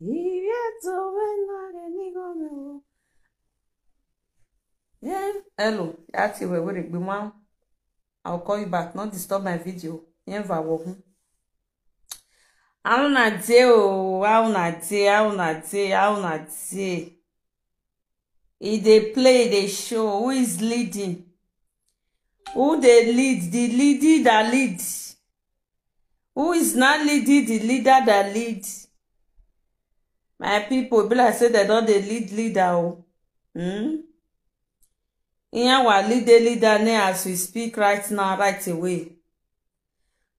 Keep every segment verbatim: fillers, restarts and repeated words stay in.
Iye to wena re ni go me o. Yeah, hello. Yati we we gbe ma. I'll call you back. Not disturb my video. Yen va wo hun. How una dey o? How una dey? How una dey? How una dey? E dey play, dey show. Who is leading? Who dey lead? The leading that lead. Who is not leading? The leader that lead. My people, be like say they don dey lead leader o. Hmm? Iyan wa lead the leader now as we speak right now, right away.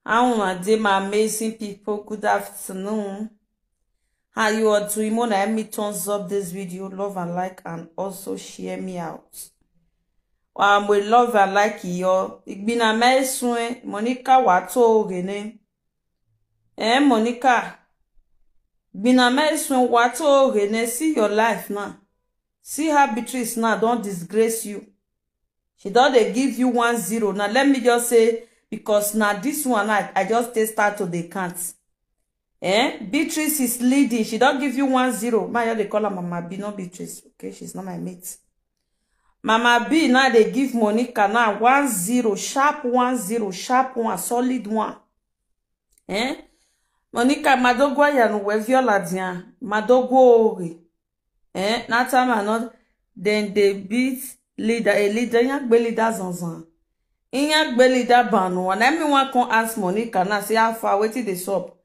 How una dey, my amazing people? Good afternoon. How you all doing? Mona, help me thumbs up this video, love and like, and also share me out. Um, we love and like yo. Igbina me sun Monica wa to gene. Eh, Monica. Igbina me sun wa to gene. See your life now. See how Beatrice now don disgrace you. She don dey give you one zero. Now let me just say, because now this one I, I just dey start to dey count. Eh? Beatrice is leading. She don give you one zero. My, they call her Mama B, not Beatrice. Okay, she's not my mate. Mama B now they give Monica now one zero, sharp one zero, sharp one, solid one. Eh? Monica, Madogwa yanu we viola dia. Madogwa ore. Eh, na time I not, then they beat leader, a leader, yan gbe leader zanzan. Yan gbe leader banu. And everyone come ask Monica now, say how far, wetin dey sup?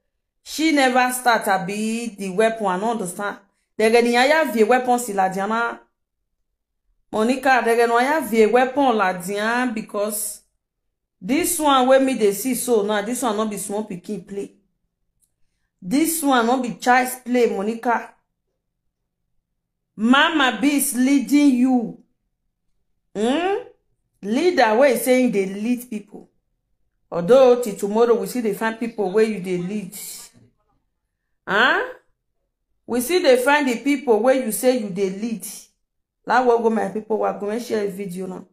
She never start, I be the weapon, I no understand. They get the yaya vie weapon si la diana. Monica, they get no yaya vie weapon la diana because this one wey me dey see so now, this one no be small pikin play. This one no be child's play, Monica. Mama B is leading you. Hmm? Leader wey say they lead people. Although till tomorrow we see they find people where you they lead. Huh? We see they find the people where you say you they lead. That will go, my people, we are going to share a video now.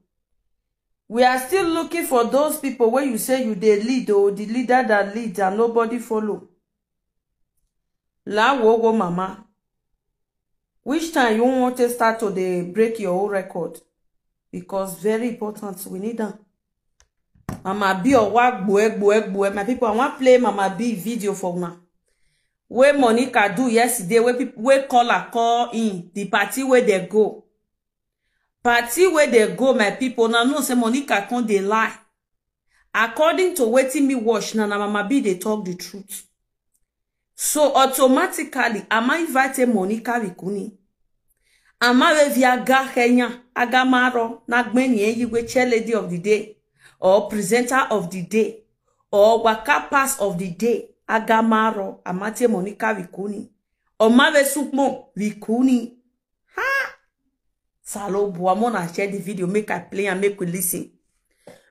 We are still looking for those people where you say you they lead, or the leader that lead and nobody follow. La wo wo, Mama. Which time you want to start to dey break your own record? Because very important, we need them. Mama B, owa gboe gboe gboe. My people, I want play Mama B video for now. Where Monica do yesterday, where people, where caller call in the party where they go. Party where they go, my people. Now no say Monica can't dey lie. According to wetin me watch, na na Mama B dey talk the truth. So automatically, am I invited Monica Rikuni? Am I via ga Kenya, Agamaro, Nagbeni Eyiwe, chair lady of the day, or presenter of the day, or waka pass of the day, Agamaro, Amate Monica Rikuni, or Mave Sukmo Rikuni? Ha! Salo Buamona share the video, make I play and make we listen.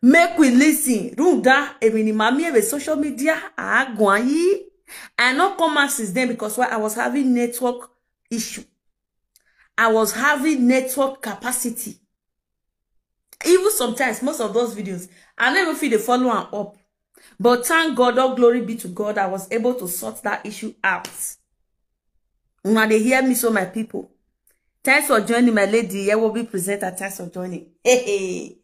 Make we listen. Runda, emi ni mami ebe social media, agwanyi. I not come out since then because why? I was having network issue. I was having network capacity. Even sometimes, most of those videos, I never feel the follow and up. But thank God, all glory be to God, I was able to sort that issue out. Una dey hear me so, my people. Thanks for joining, my lady. I will be presenter. Thanks for joining. Hey, hey.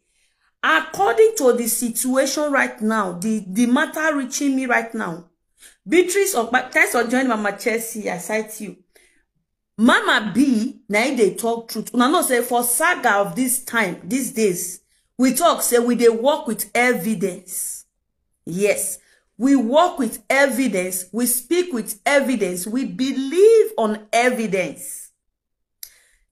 According to the situation right now, the, the matter reaching me right now, Beatrice Okpa, thanks for joining, Mama Chelsea. I cite you. Mama B, na im dey talk truth. Una know say for saga of this time, these days, we talk say we dey work with evidence. Yes, we work with evidence, we speak with evidence, we believe on evidence.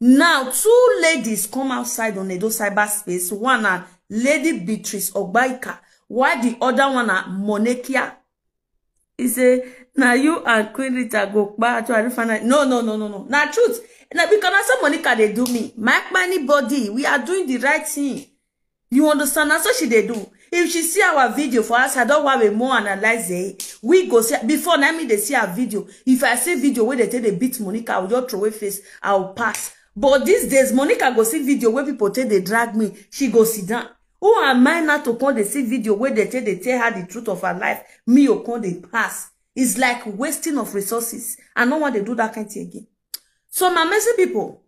Now, two ladies come outside on Edo cyberspace. One na Lady Beatrice Ogbaika, while the other one na Monekia. He say, "Na you and Queen Rita go kpa to Arifana." No, no, no, no, no. Na truth. Na because na so Monica dey do me. My anybody, we are doing the right thing. You understand? Na so she dey do. If she see our video for us, I don't want a more analyze it. We go see before, na me dey see her video. If I see video where they take they beat Monica, I will just throw away face. I will pass. But these days, Monica go see video where people take they drag me. She go sit down. Who am I now to come they see video where they take they tell her the truth of her life? Me, you come they pass. It's like wasting of resources. I no want to do that kind thing again. So, my messy people,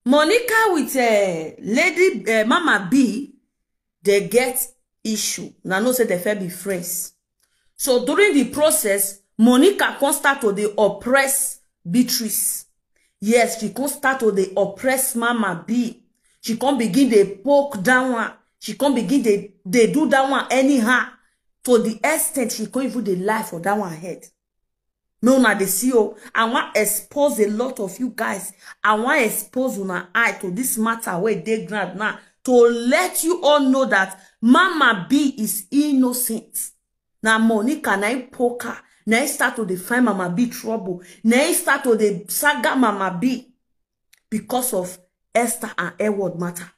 Monica with uh, lady uh, Mama B, they get issue. Now, no say they fair be friends. So during the process, Monica come start to dey oppress Beatrice. Yes, she come start to dey oppress Mama B. She come begin dey poke that one. She come begin dey dey do that one anyhow, to the extent she come even dey lie for that one head. Me una dey see o, I wan expose a lot of you guys. I wan expose una eye to this matter wey dey ground now, to let you all know that Mama B is innocent. Na Monica na im poke her, na im start to dey find Mama B trouble, na im start to dey saga Mama B because of Esther and Edward matter.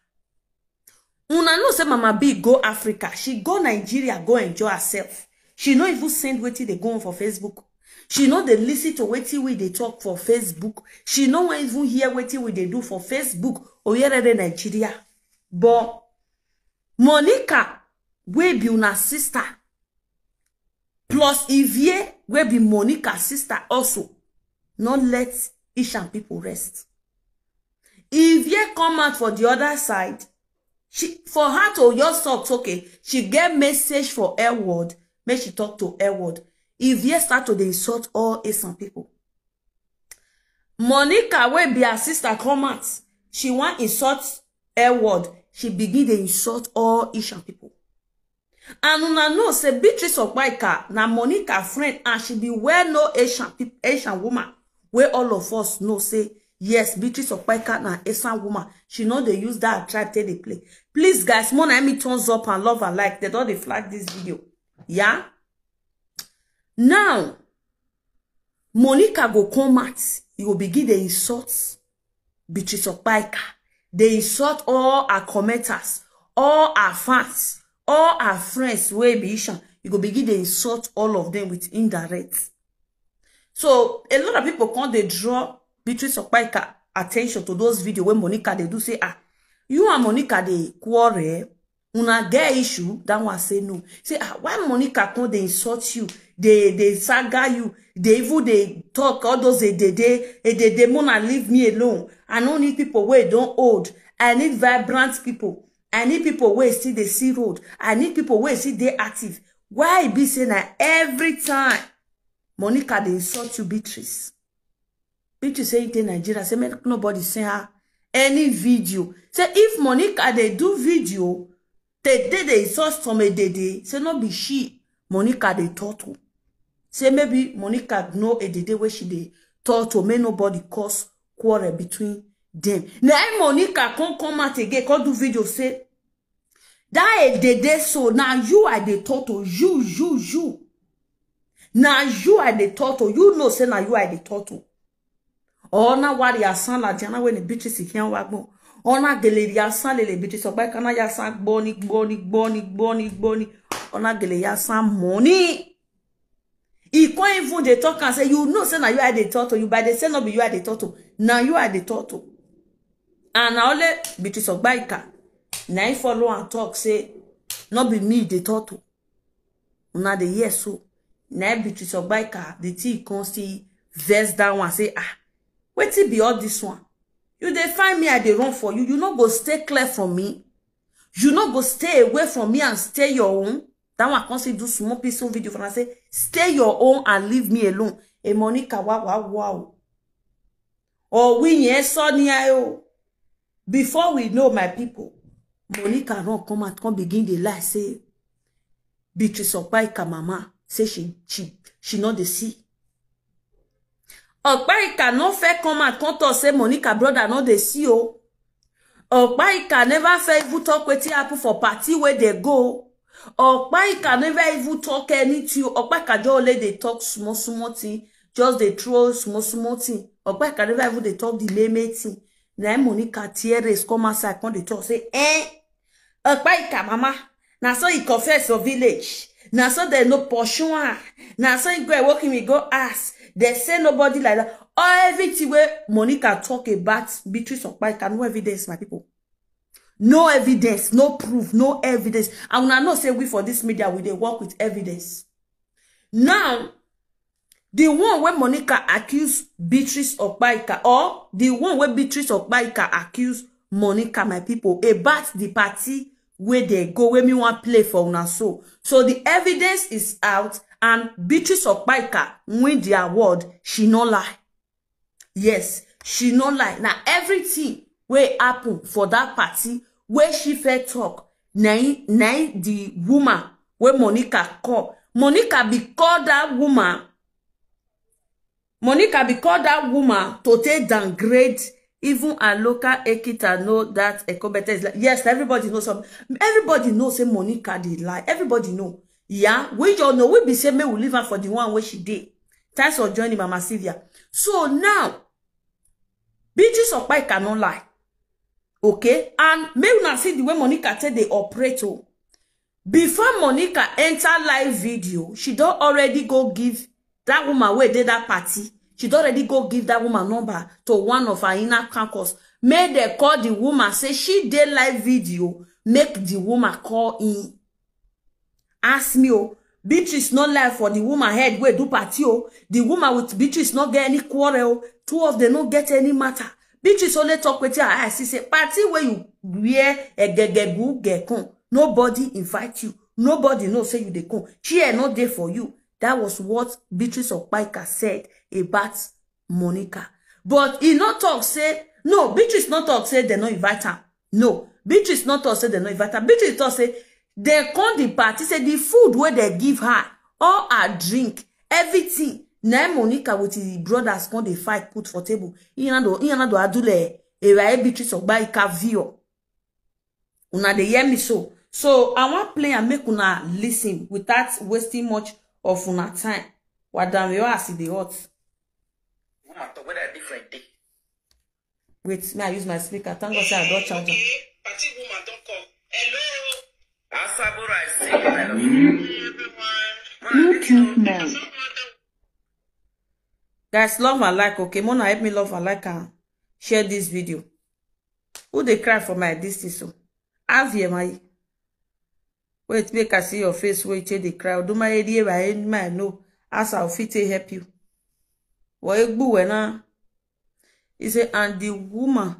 Una know say Mama B go Africa, she go Nigeria go enjoy herself. She no even send wetin dey go on for Facebook. She no dey listen to wetin we dey talk for Facebook. She no wan even hear wetin we dey do for Facebook. Oyerere Nigeria. But Monica, wey be una sister, plus Ivie, wey be Monica sister also, no let Ishan people rest. Ivie come out for the other side. She, for her to just talk, okay, she get message for Edward. Make she talk to Edward. Ivie start to dey insult all Ishan people. Monica, wey be her sister, come out. She wan insult Edward. She begin dey insult all Ishan people. And una know say Beatrice Okpaika na Monica friend, and she be well known Asian peop- Asian woman wey all of us know say, yes, Beatrice Okpaika na Asian woman. She no dey use that tribe take dey play. Please, guys, more na me thumbs up and love and like. They don dey flag this video. Yeah. Now, Monica go come out. You go begin dey insult Beatrice Okpaika. Dey insult all her commenters, all her fans, all her friends wey be Ishan. You go begin dey insult all of them with indirect. So a lot of people come dey draw Beatrice Okpaika attention to those video wey Monica dey do. Say, ah, you and Monica dey quarrel, una get issue. That one say no. Say, ah, why Monica come dey insult you? They they saga you. They even dey talk all those edede edede. Mona, leave me alone. I no need people wey don old. I need vibrant people. I need people wey still dey see road. I need people wey still dey active. Why e be say na every time Monica dey insult you, Beatrice? Beatrice say e dey Nigeria, say make nobody send her any video. Say if Monica dey do video, they dey dey insult some edede, say no be she Monica dey talk to. Say maybe Monica know edede wey she dey talk to, make nobody cause quarrel between them. Na im Monica come come out again, come do video say that edede so, na you I dey talk to, you, you, you. Na you I dey talk to, you know say na you I dey talk to. Ona wari asan la jana when Beatrice kian wagbo. Ona gele ya san lele Beatrice Okpaika na ya san gboni, gboni, gboni, gboni, gboni. Ona gele ya san money. He can't even dey talk and say, you know say na you I dey talk to, you by dey say no be you I dey talk to. Na you I dey talk to. And na only Beatrice Okpaika na im follow and talk say no be me dey talk to. Una dey hear so. Na im Beatrice Okpaika, the thing come still vex that one, say, ah, wetin be all this one? You dey find me, I dey run for you. You no go stay clear from me. You no go stay away from me and stay your own. That one come still do small piece of video for am, say, stay your own and leave me alone. E Monica, wa, wa, wa o. Or we yen so ni ayo. Before we know, my people, Monica run come out, come begin dey lie, say Beatrice Okpaika mama, say she she she no dey see. Okpaika no fair come out, come talk say Monica brother no dey see o. Okpaika never fair even talk wetin happen for party wey dey go. Okpaika never even talk anything. Okpaika just only dey talk small small thing, just dey throw small small thing. Okpaika never even dey talk the main main thing. Na im Monica tear race come outside, come dey talk say, eh, Okpaika mama, na so he confess for village. Na so dem no pursue am. Na so he go walk him, he go ask. They say nobody like that. All everything wey Monica talk about Beatrice Okpaika, no evidence, my people. No evidence, no proof, no evidence. And una know say we for this media, we dey work with evidence. Now, the one wey Monica accuse Beatrice Okpaika, or the one wey Beatrice Okpaika accuse Monica, my people, about the party wey they go, wey me wan play for una so. So the evidence is out, and Beatrice Okpaika win the award. She no lie. Yes, she no lie. Na everything wey happen for that party, wey she first talk, na im, na im the woman wey Monica call. Monica be call that woman. Monica be call that woman to take downgrade. Even her local Ekita know that Ekobete is like, yes, everybody know some. Everybody know say Monica dey lie. Everybody know. Yeah, we just know. We be say make we leave her for the one wey she dey. Thanks for joining, Mama Sylvia. So now, Beatrice Okpaika no lie. Okay? And make una see the way Monica take dey operate o. Before Monica enter live video, she don already go give that woman wey dey that party. She don already go give that woman number to one of her inner caucus. Make dem call the woman, say she dey live video, make the woman call in. Ask me o. Beatrice no lie for the woman head wey do party o. The woman with Beatrice no get any quarrel o. Two of them no get any matter. Beatrice only talk wetin her eye see, say party wey you wear egegegu gekun, nobody invite you, nobody know say you dey come, chair no dey for you. That was what Beatrice Okpaika said about Monica. But he no talk say, no, Beatrice no talk say dem no invite am. No, Beatrice no talk say dem no invite am. Beatrice talk say dem come the party, say the food wey dem give her, all her drink, everything, na im Monica with his brothers come dey fight put for table. Iyanado, Iyanado Adule, Ewa Beatrice Okpaika view. Una dey hear me so? So I wan play and make una listen without wasting much of una time. Wadam yo as e dey hot. Woman talk whether different day. Wait, may I use my speaker? Thank God say I don charge am. Okay, party woman don call. Hello. Asabura, I see you, my love. Hey, everyone. Bluetooth mode. Guys, love and like, okay? Mona, help me love and like and share this video. Who dey cry for my distance so? Avie mai. Wait, make I see your face. Wait, you dey cry. Do my idea by my no. As I fit take help you. What egbu we na? He say, and the woman,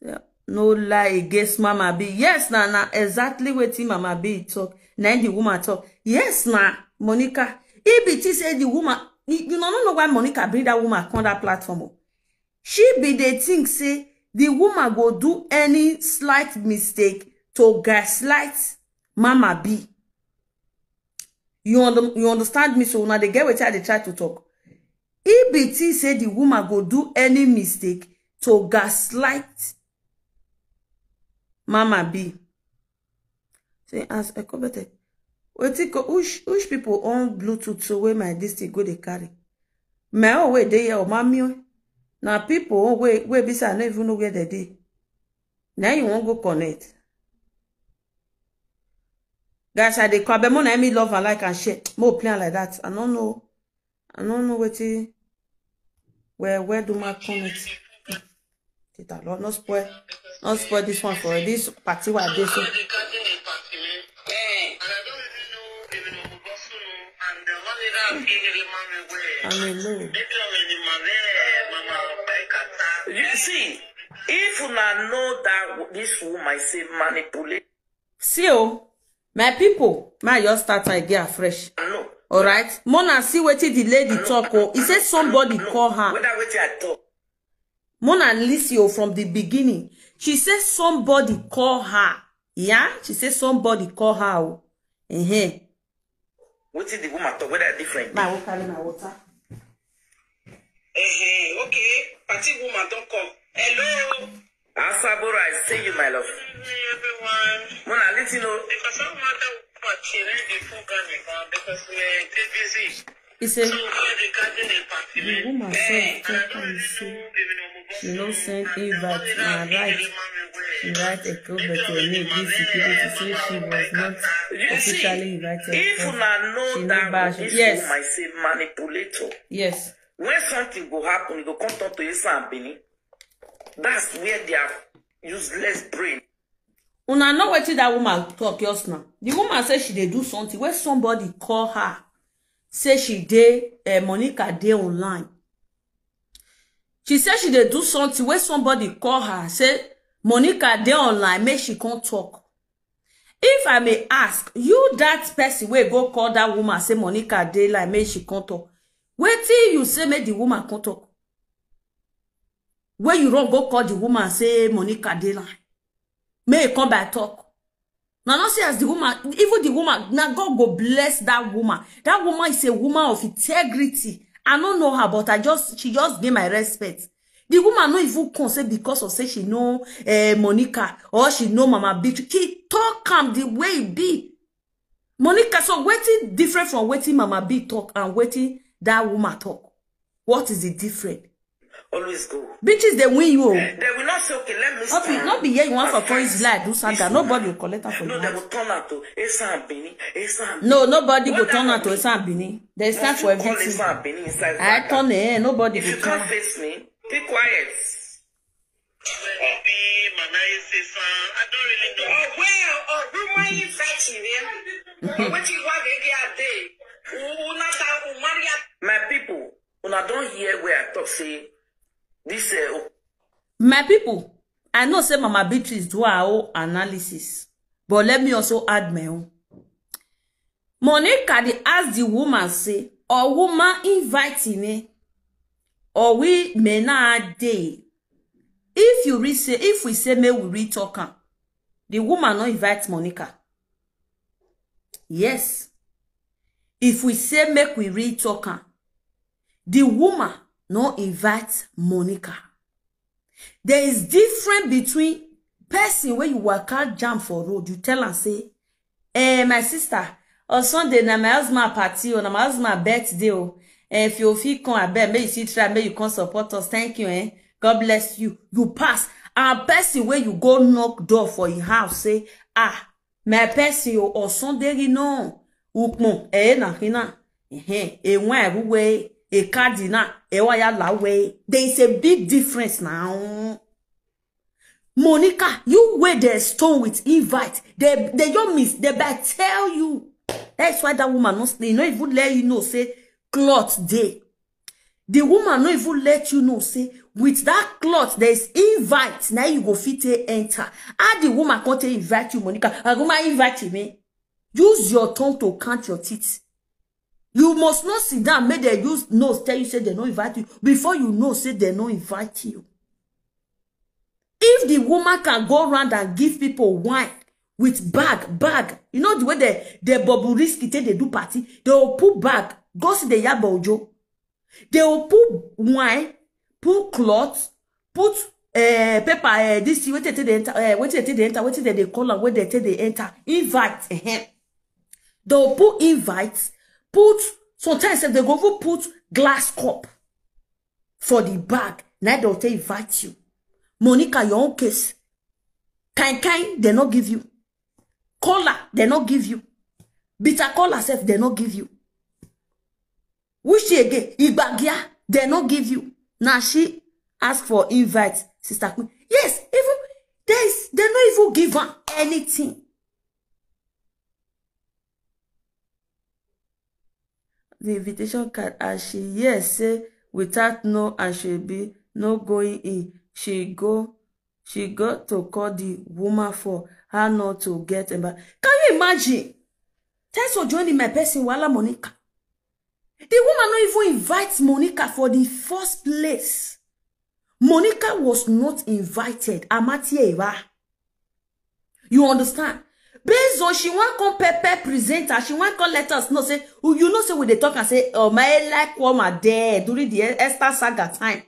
yeah, no lie against Mama B. Yes, na, na exactly wetin Mama B talk. Na the woman talk. Yes, na Monica. He be think say the woman, you, you no know why Monica bring that woman on that platform. Oh. She be dey think say the woman go do any slight mistake to gaslight Mama B. You, under, you understand me? So now they get wetin I dey try to talk. He be think say the woman go do any mistake to gaslight Mama B. Say as Ekobete, wetin co-, which, which people own Bluetooth so wey my this thing go dey carry? My own wey dey here, oh, mami, oh. Na people own wey, wey be say I no even know where they dey. Now you wan go connect. Guys, I dey call, but more na me love and like and share. More plan like that. I don't know. I don't know wetin. Where, where do my comment? Tita Lord, no spoil, no spoil this one for this party wey I dey so. I'm alone. You see, if una know that this woman say manipulate. See o, my people, my just start again afresh. No. All right, Mona, see wetin the lady talk o. He say somebody call her. Whether wetin I talk. Mona listen o from the beginning. She say somebody call her. Yeah, she say somebody call her o. Uh-huh. Wetin the woman talk? Whether different. My, I go carry my water. Eh, okay. Party woman don come. Hello. Asabura, I see you, my love. Hey, everyone. Mona, listen o. Because I want to watch the program because we are busy. He say, so we are regarding the party. The woman said, eh, tell her say she no send invite, na right. She write a comment to me, give security, say she was not officially invited. If una know that this woman is a manipulator, yes. When something go happen, e go come turn to Esa and Benin. That's where they are useless brain. Una know wetin that woman talk just now? The woman say she dey do something wey somebody call her. say she dey, eh, Monica dey online. She say she dey do something wey somebody call her, say Monica dey online, make she come talk. If I may ask, you, that person wey go call that woman say Monica dey line, make she come talk, wetin you say make the woman come talk? Wey you run go call the woman say Monica dey line, make e come by talk. Na not say as the woman, even the woman, na God go bless that woman. That woman is a woman of integrity. I no know her, but I just, she just gain my respect. The woman no even come say because of say she know, eh, Monica or she know Mama Beatrice. She talk am the way e be. Monica, so wetin different from wetin Mama B talk and wetin that woman talk? What is the difference? Always go. Bitches dey win you o. They will not say, "Okay, let me No be, stand." No be here you want for Point Lie, do saga. Nobody will collect am for you. No, they will turn out to Esan Bini, Esan Bini. No, nobody go turn out to Esan Bini. They stand for everything. Esan Bini inside Zaga. I turn, eh, nobody go turn. If you can't face me, keep quiet. Obi, Mama Esan, I don't really know. Oh, well, oh, you might infect me. What you want to get there? Unata Umaria. My people, una don hear where I talk say this, uh, My people, I know say Mama Beatrice do her own analysis, but let me also add my own. Monica dey ask the woman say, "Or woman invite me, or we may not dey." If you read say, if we say make we read talk am, the woman no invite Monica. Yes. If we say make we read talk am, the woman no invite Monica. There is difference between person wey you waka jam for road, you tell am say, "Eh, my sister, on Sunday na my husband party o, na my husband birthday o. Eh, if you fit come, abeg, make you still try, make you come support us. Thank you, eh. God bless you." You pass. And person wey you go knock door for him house say, "Ah, my person o, on Sunday, you know, ukpon, eh, na hina, eh, eh, eh, wine, eh, eh, eh, cardinal, eh, waya la, eh." There is a big difference now. Monica, you wey dey stone with invite. They, they just miss. They better tell you. That's why that woman no stay. No even let you know say cloth dey. The woman no even let you know say with that cloth there is invite. Now you go fit take enter. How the woman come take invite you, Monica? A woman invite you, me. Use your tongue to count your teeth. You must not sit down, make dem use nose tell you say dem no invite you. Before you know say dem no invite you. If the woman can go round and give people wine with bag, bag, you know the way the, the Bobrisky take dey do party, they will put bag, go see the Yabo Ojo. They will put wine, put cloth, put, eh, paper, eh, this thing, wetin they take dey enter, eh, wetin they take dey enter, wetin they dey call am, wey they take dey enter, invite, eh. They will put invite, put, sometimes if they go even put glass cup for the bag, now they will take invite you. Monica, your own case. Kind kind, they no give you. Cola, they no give you. Bitter cola sef, they no give you. Which thing again? Igbagia, they no give you. Now she ask for invite, Sister Queen. Yes, even there is, they no even give her anything. The invitation card, as she hear say without no and she be no going in, she go, she got to call the woman for her not to get embarrassed. Can you imagine? Thanks for joining my person, Wala Monica. The woman no even invite Monica for the first place. Monica was not invited. Amatie Eva. You understand? Based on she wan come pepper presenter, she wan come let us know say, oh, you know say we dey talk and say, "Oh, my like woman there during the Esther saga time."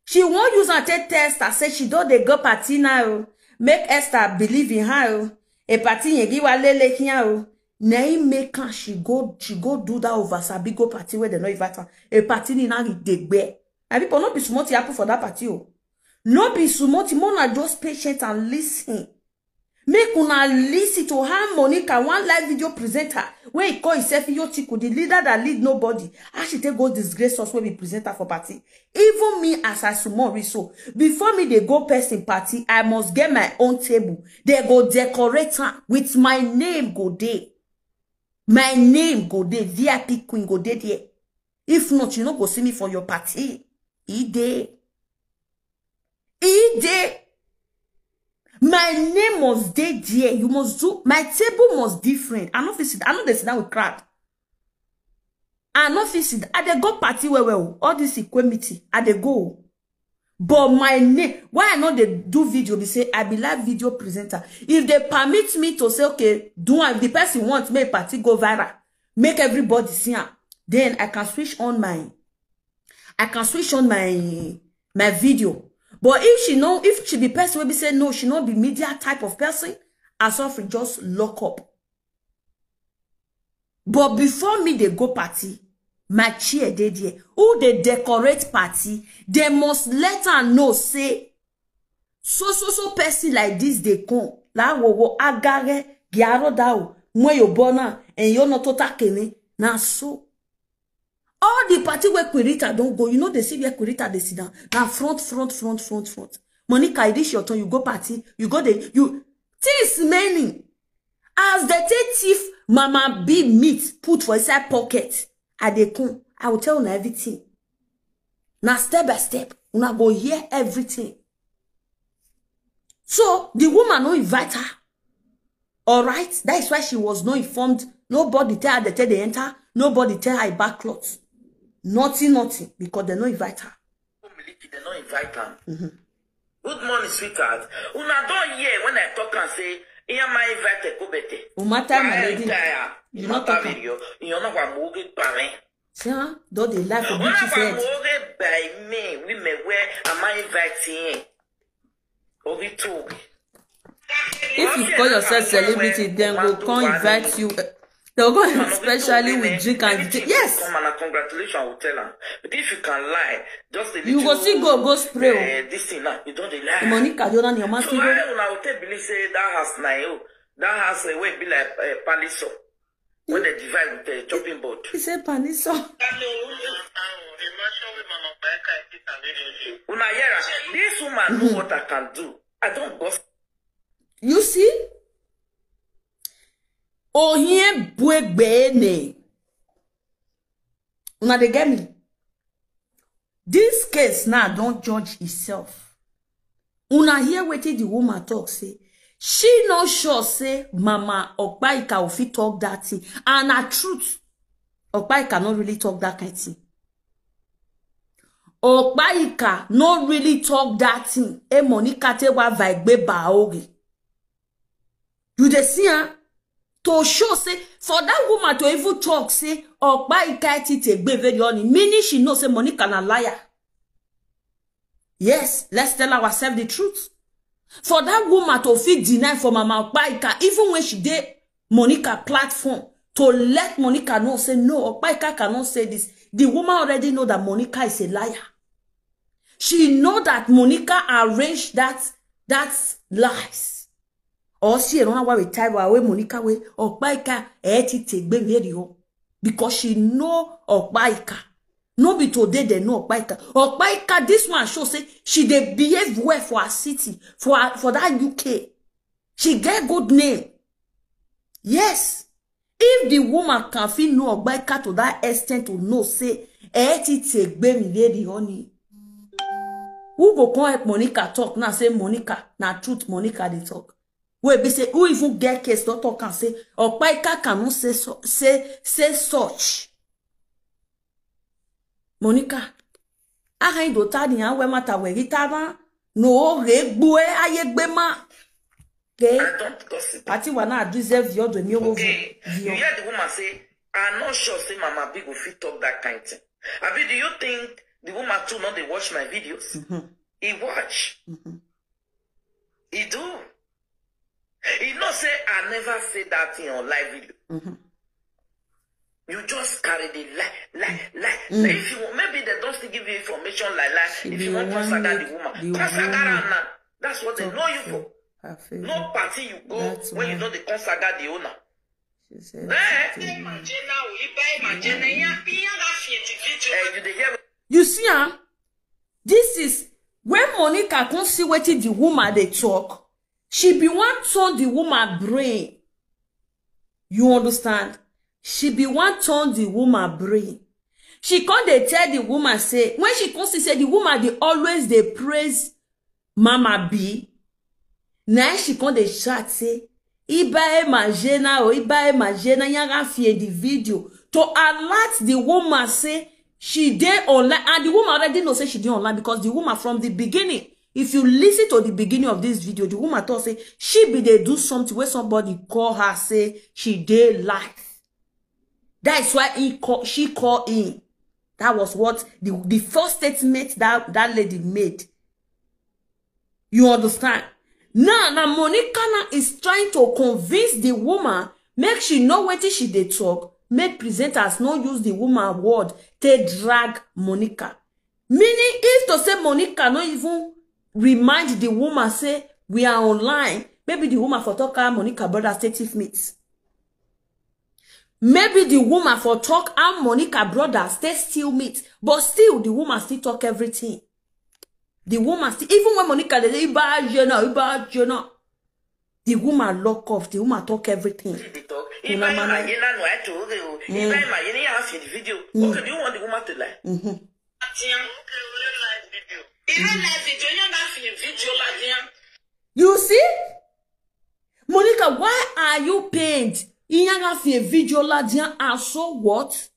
She wan use am take test her, say she don dey go party now o. Make Esther believe in her o. A party yegi wa lele here o. Na im make am she go, she go do that over sabi go party where they no invite her. A party ni na dey gbe. My people, no be small thing happen for that party o. No be small thing, una just patient and listen. Make una listen to how Monica, one live video presenter, wey he call himself Iyotiku, the leader that lead nobody, how she take go disgrace us wey be presenter for party. Even me, as I small reach so, before me they go person party, I must get my own table. They go decorate am with my name go dey. My name go dey, V I P queen go dey there. If not, you no go see me for your party. E dey. E dey. My name must dey there. You must do, my table must different. I no fit sit, I no dey sit down with crowd. I no fit sit, I dey go party well well. All this equality, I dey go. But my name, why I no dey do video be say I be live video presenter. If they permit me to say, okay, do am, if the person want make party go viral, make everybody see am, then I can switch on my, I can switch on my, my video. But if she no, if she be person wey be say no, she no be media type of person, I suffer just lock up. But before me dey go party, my chair dey there. Who dey decorate party, they must let her know say so so so person like this dey come. La wo wo agare giaro dao mwe yo bona and yo no tota kene. Na so. All the party where Queen Rita don go, you know they see where Queen Rita dey sit down. Na front, front, front, front, front. Monica, it is your turn. You go party, you go there, you things many. As they take thief, Mama B meat put for inside pocket. I dey come. I will tell una everything. Na step by step, una go hear everything. So the woman no invite her. All right, that is why she was not informed. Nobody tell her they tell they enter. Nobody tell her about clothes. Nothing, nothing, because they no invite her. Miliki, they no invite am. Good morning, sweetheart. Una don hear when I talk and say, "Iya ma invite Ekubete." Umata, my lady, you no talk am. Iyo na wa moge pare. See, huh? Don't they laugh for beauty said. By me, we may wear, am I inviting? Ogi talk. If you call yourself celebrity, then go come invite you. They'll go in specially with drink and everything. Yes. Come and congratulations, I will tell her. But if you can lie, just a little, you go still go, go spray. Uh, this thing now, you don't dey lie. Monica, you don't your man. So why una hotel believe say that house na you? That house, uh, wey be like, uh, palace. When they divide with the chopping board. He said, "Paniso." Una hear am? This woman know what I can do. I don't boss. You see? Ohie buegbe ne. Una dey get me? This case now don judge itself. Una hear wetin the woman talk say she no sure say Mama Okpaika go fit talk that thing. And na truth, Okpaika no really talk that kind thing. Okpaika no really talk that thing. E Monica te wa vaigbe ba oge. You dey see, huh? To show say for that woman to even talk say Okpaika ti te gbe very honey, meaning she know say Monica na liar. Yes, let's tell ourselves the truth. For that woman to fit deny for Mama Okpaika, even when she dey Monica platform, to let Monica know say no, Okpaika cannot say this. The woman already know that Monica is a liar. She know that Monica arranged that, that lies. Or see, e run away with Taiwo, away Monica, wey Okpaika e ti te gbe very o. Because she know Okpaika. No be today they know Okpaika. Okpaika, this one show say she dey behave well for her city, for her, for that U K. She get good name. Yes. If the woman can fit know Okpaika to that extent to know say e ti te gbe mi very honey, who go come help Monica talk now? Say Monica, na truth Monica dey talk. Wey be say who even get case don talk and say Okpaika cannot say so, say, say such. Monica, aha indo tani awe mata we gitama no re gbue aye gbe ma. Okay. I don't gossip. Ati wa na deserve your do mi owo. Okay. You hear the woman say, "I'm not sure say Mama B go fit talk that kind thing." Abi, do you think the woman too not dey watch my videos? Mm-hmm. He watch. Mm-hmm. He do. He know say I never say that thing on live video. Mm-hmm. You just carry the lie, lie, lie. Mm. If you, maybe they don't still give you information like, like, if you want to saga the woman, come saga her now. That's what they know you for. No party you go when you know they come saga the owner. She said, eh? You dey hear? You see, huh? This is when Monica come see wetin the woman dey talk. She be one turn the woman brain. You understand? She be wan turn the woman brain. She come dey tell the woman say, when she come see say the woman dey always dey praise Mama B, na she come dey shout say, "Iba e majena o, iba e majena, yanga fi the video," to alert the woman say she dey online, and the woman already know say she dey online, because the woman, from the beginning, if you listen to the beginning of this video, the woman talk say she be dey do something where somebody call her say she dey live. That is why he call, she call in. That was what the, the first statement that that lady made. You understand? Now, now Monica now is trying to convince the woman, make she know wetin she dey talk, make presenters no use the woman word take drag Monica. Meaning, if to say Monica no even remind the woman say we are online, maybe the woman for talk how Monica brother stay thief meat. Maybe the woman for talk how Monica brother stay steal meat, but still the woman still talk everything. The woman still, even when Monica dey say, "Iba jena, iba jena," the woman lock off, the woman talk everything. She dey talk. Una Iba mana. Imagine, no, I told you. Mm. Iba imagine, you have the video. Mm. Okay, do you want the woman to lie? Mm-hmm. Tiens, okay, we don't live video. You don't live video, you don't have the video, like, yeah. You see? Monica, why are you pained? Iyaga fi video la dia, and so what?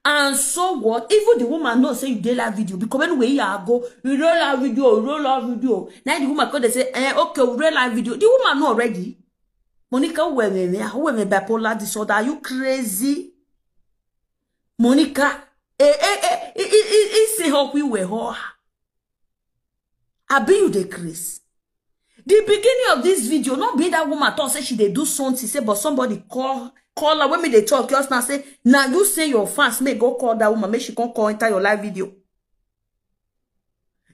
And so what? Even the woman know say you dey live video, because anyway you go, you roll out video, you roll out video. Now the woman come dey say, "Eh, okay, we roll out video." The woman know already. Monica, who am I? Who am I bipolar disorder? Are you crazy? Monica, eh, eh, eh, eh, eh, eh, eh, say how we were her. Abi you dey craze? The beginning of this video, not be that woman talk say she dey do something, say, but somebody call, call her. When me dey talk, just now say, now you say your fans may go call that woman, make she come call enter your live video.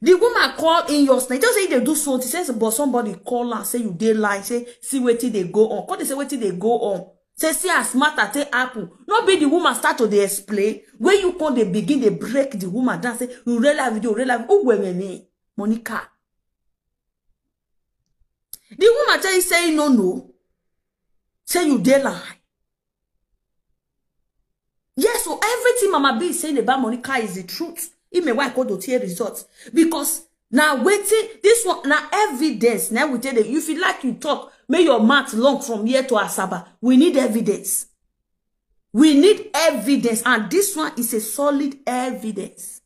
The woman call in your snake, just say they do something, says, but somebody call her, say you dey lie, say, "See wetin dey go on." Come dey say wetin dey go on. Say, "See as matter take happen." No be the woman start to dey explain. When you come dey begin dey break the woman down, say, "You real life video, real life." Who were me? Monica. The woman tell you say no, no. Say you dey lie. Yes, so everything Mama B is saying about Monica is the truth. He may why go to tear results. Because now waiting, this one, now evidence, now we tell you, if you like you talk, may your mouth long from here to Asaba. We need evidence. We need evidence, and this one is a solid evidence.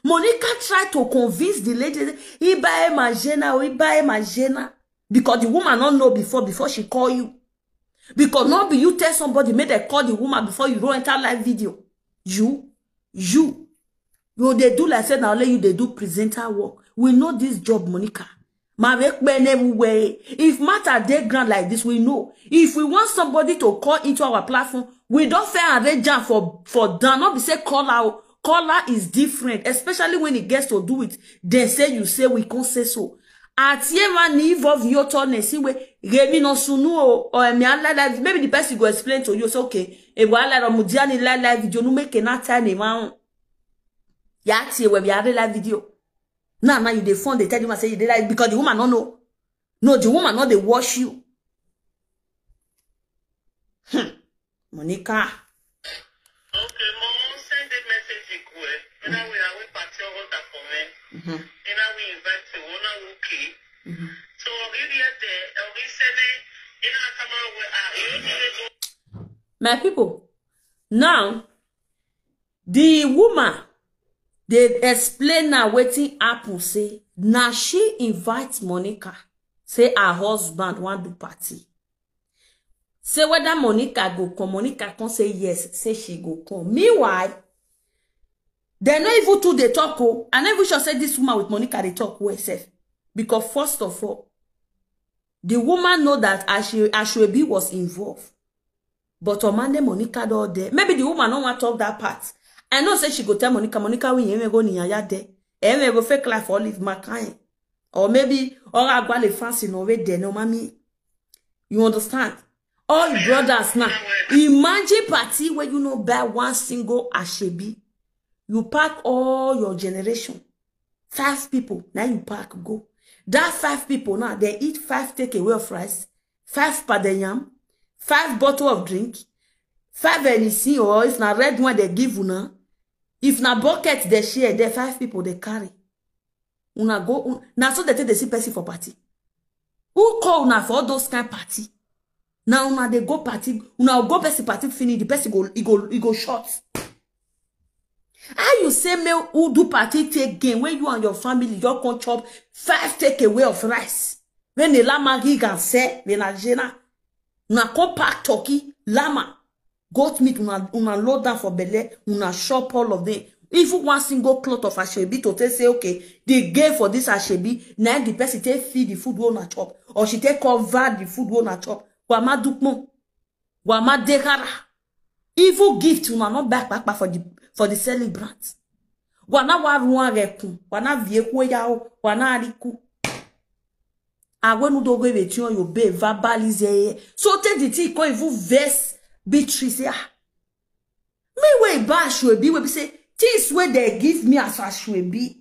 Monica tried to convince the lady, "Iba e majena, o, iba e majena." Because the woman not know before, before she call you. Because not be you tell somebody, make they call the woman before you don't enter live video. You, you, you dey do like say na only you dey do presenter work. We know this job, Monica. Ma we kpe na everywhere. If matter dey ground like this, we know. If we want somebody to call into our platform, we don't fair arrange am for, for down. Not be say caller, caller is different, especially when it gets to do with, they say you say we can't say so. At Yema ni involve your turn and see where Remy no sunu o, or Emi Alala, maybe the person go explain to you, say, "Okay, e wa la mudiani live, live video, no make na time e ma on." Ya tie we be live video. Now, now you dey phone, they tell you, I say you dey live because the woman no know. No, the woman no dey watch you. Hmm. Monica. Okay, mom, send a message to Kue. When I will, I will party over that for me. Mm-hmm. When I will invite you, when I will key. Mm-hmm. So, already at the, already send it. In our camera, we are, you know, My people, now, the woman dey explain now wetin happen, say na she invite Monica, say her husband wan do party. Say whether Monica go come, Monica come say yes, say she go come. Meanwhile, they no even too dey talk o. I no even sure say this woman with Monica dey talk well sef. Because first of all, the woman know that Ashe-, Ashwebi was involved. But Omande Monica don there. Maybe the woman no wan talk that part. I know say she go tell Monica, Monica, we ain't go niyanya there. Ain't go fake life for live my kind. Or maybe, or I go le fancy no way there, no mommy. You understand? All your brothers now. Imagine party where you no buy one single Ashebi. You pack all your generation. Five people, now you pack go. That five people now, they eat five takeaway of rice, five pounded yam, five bottle of drink, Five anything, or if na red one they give una, if na bucket they share, there five people they carry. Una go, un- na so they take they see person for party. Who call una for all those kind party? Now una they go party, una go person party finish, the person go, he go, he go short. How you say me who do party take gain when you and your family your come chop five takeaway of rice? When the lama gig and say, when I jena, una come pack turkey, lama, goat meat, una, una load down for belle, una shop all of them. Even one single cloth of ashebi to take say, okay, the gain for this ashebi, now the person take feed the food we una chop, or she take cover the food we una chop. Wama dukmo, wama dehara. Even gift una not back back for the for the celebrant. Wana wa ruan rekun, wana vieku yao, wana ariku. Awenu dogo ebe ti on yo be verbalize. So take the thing come even verse Beatrice. Ah. Me wey ba ashebi wey be say things wey they give me as ashebi.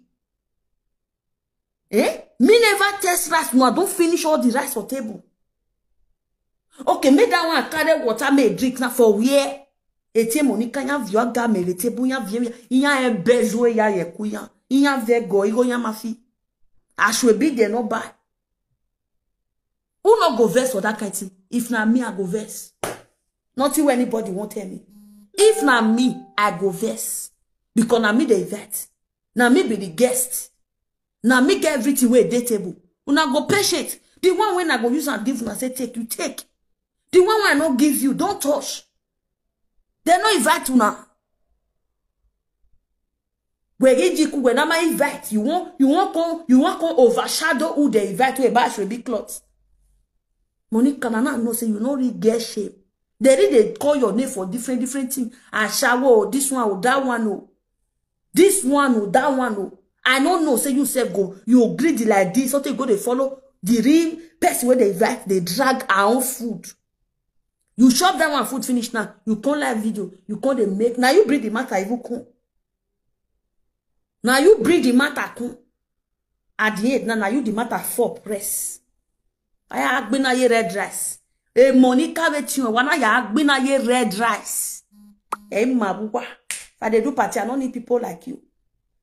Eh? Me never test rice, no, I don't finish all the rice for table. Okay, make that one carry water, make drink now for where? Ete Monica, ya view aga me the table, ya view ya embezo ya ye kuya, ya vego igo ya mafi. Ashebi they no buy. Who no go vex for that kind thing? If na me, I go vex. Nothing where anybody won't tell me. If na me, I go vex. Because na me they vet. Na me be the guest. Na me get everything where they table. Una go patient. The one when I go use and give una say take, you take. The one when I not give you, don't touch. They no invite una. Wegi jiku when I invite you, want you want come you want come overshadow who they invite to a bash will be clothes. Monica, na now know say you no really get shame. They really they call your name for different different things. Ashawo, this one or that one, oh. This one or that one, oh. I don't know say you self go, you greedy like this, so you go they follow the real person where they invite, they drag our own food. You shop that one food finish now. You come live video, you come they make. Now you bring the matter even come. Now you bring the matter come. At the end, now, now you the matter for press. I agbina ye red rice. E Monica wetin wa na ya agbina ye red rice. E mabuwa. If I dey do party, I don't need people like you.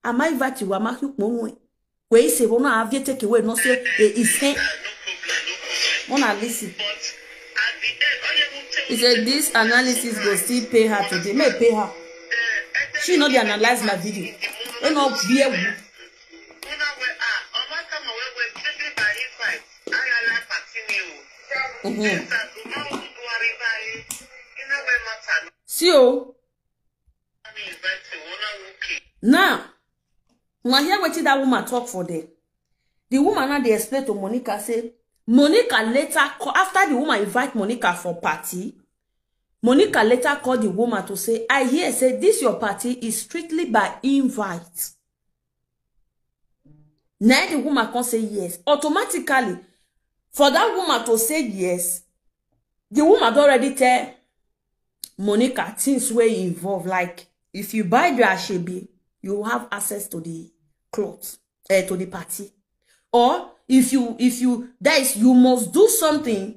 Am I invite you? Am I you? Where you say, well, no, I have you take away, no say, eh, it's him. Wanna listen. He said this analysis go still pay her today. May pay her. She not dey analyze my video. You know, be a Mm-hmm. See, oh. Now, now hear wetin that woman talk for there. The woman now dey explain to Monica say, Monica later call, after the woman invite Monica for party, Monica later call the woman to say, I hear say this your party is strictly by invite. Now the woman can say yes. Automatically, for that woman to say yes, the woman don already tell Monica things wey involve. Like, if you buy the ashebi, you have access to the cloth, eh, to the party. Or if you, if you, that is, you must do something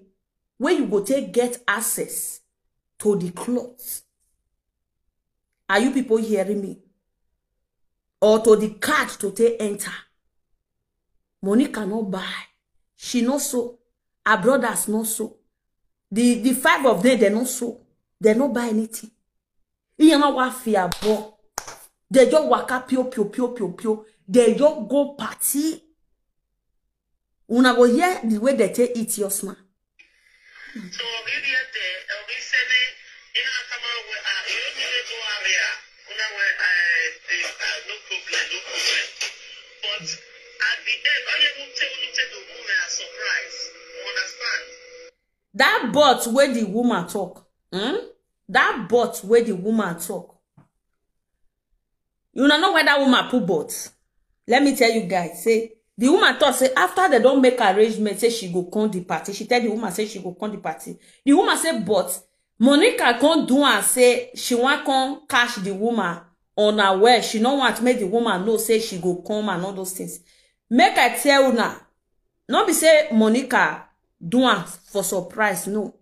where you go take get access to the cloth. Are you people hearing me? Or to the card to take enter. Monica no buy. She no so. Her brothers no so. The, the five of them, they no so. They no buy anything. Iyama wa fi abo. They just waka pio, pio, pio, pio, pio. They just go party. Una go hear the way they take it, your smart. So, maybe at the, uh, we said, eh, you know, come on, we, uh, you know, we do area. Una we, uh, the, uh, no problem, no problem. But at the end, all you will tell, you tell the woman a surprise. You understand? That but where the woman talk, hmm? That but where the woman talk. You don't know where that woman put but. Let me tell you guys, say, the woman thought say after they don't make arrangement, say she go come the party. She tell the woman say she go come the party. The woman say, but Monica can't do and say she want come catch the woman on her way. She no want make the woman know say she go come and all those things. Make I tell una, no be say Monica do am for surprise, no.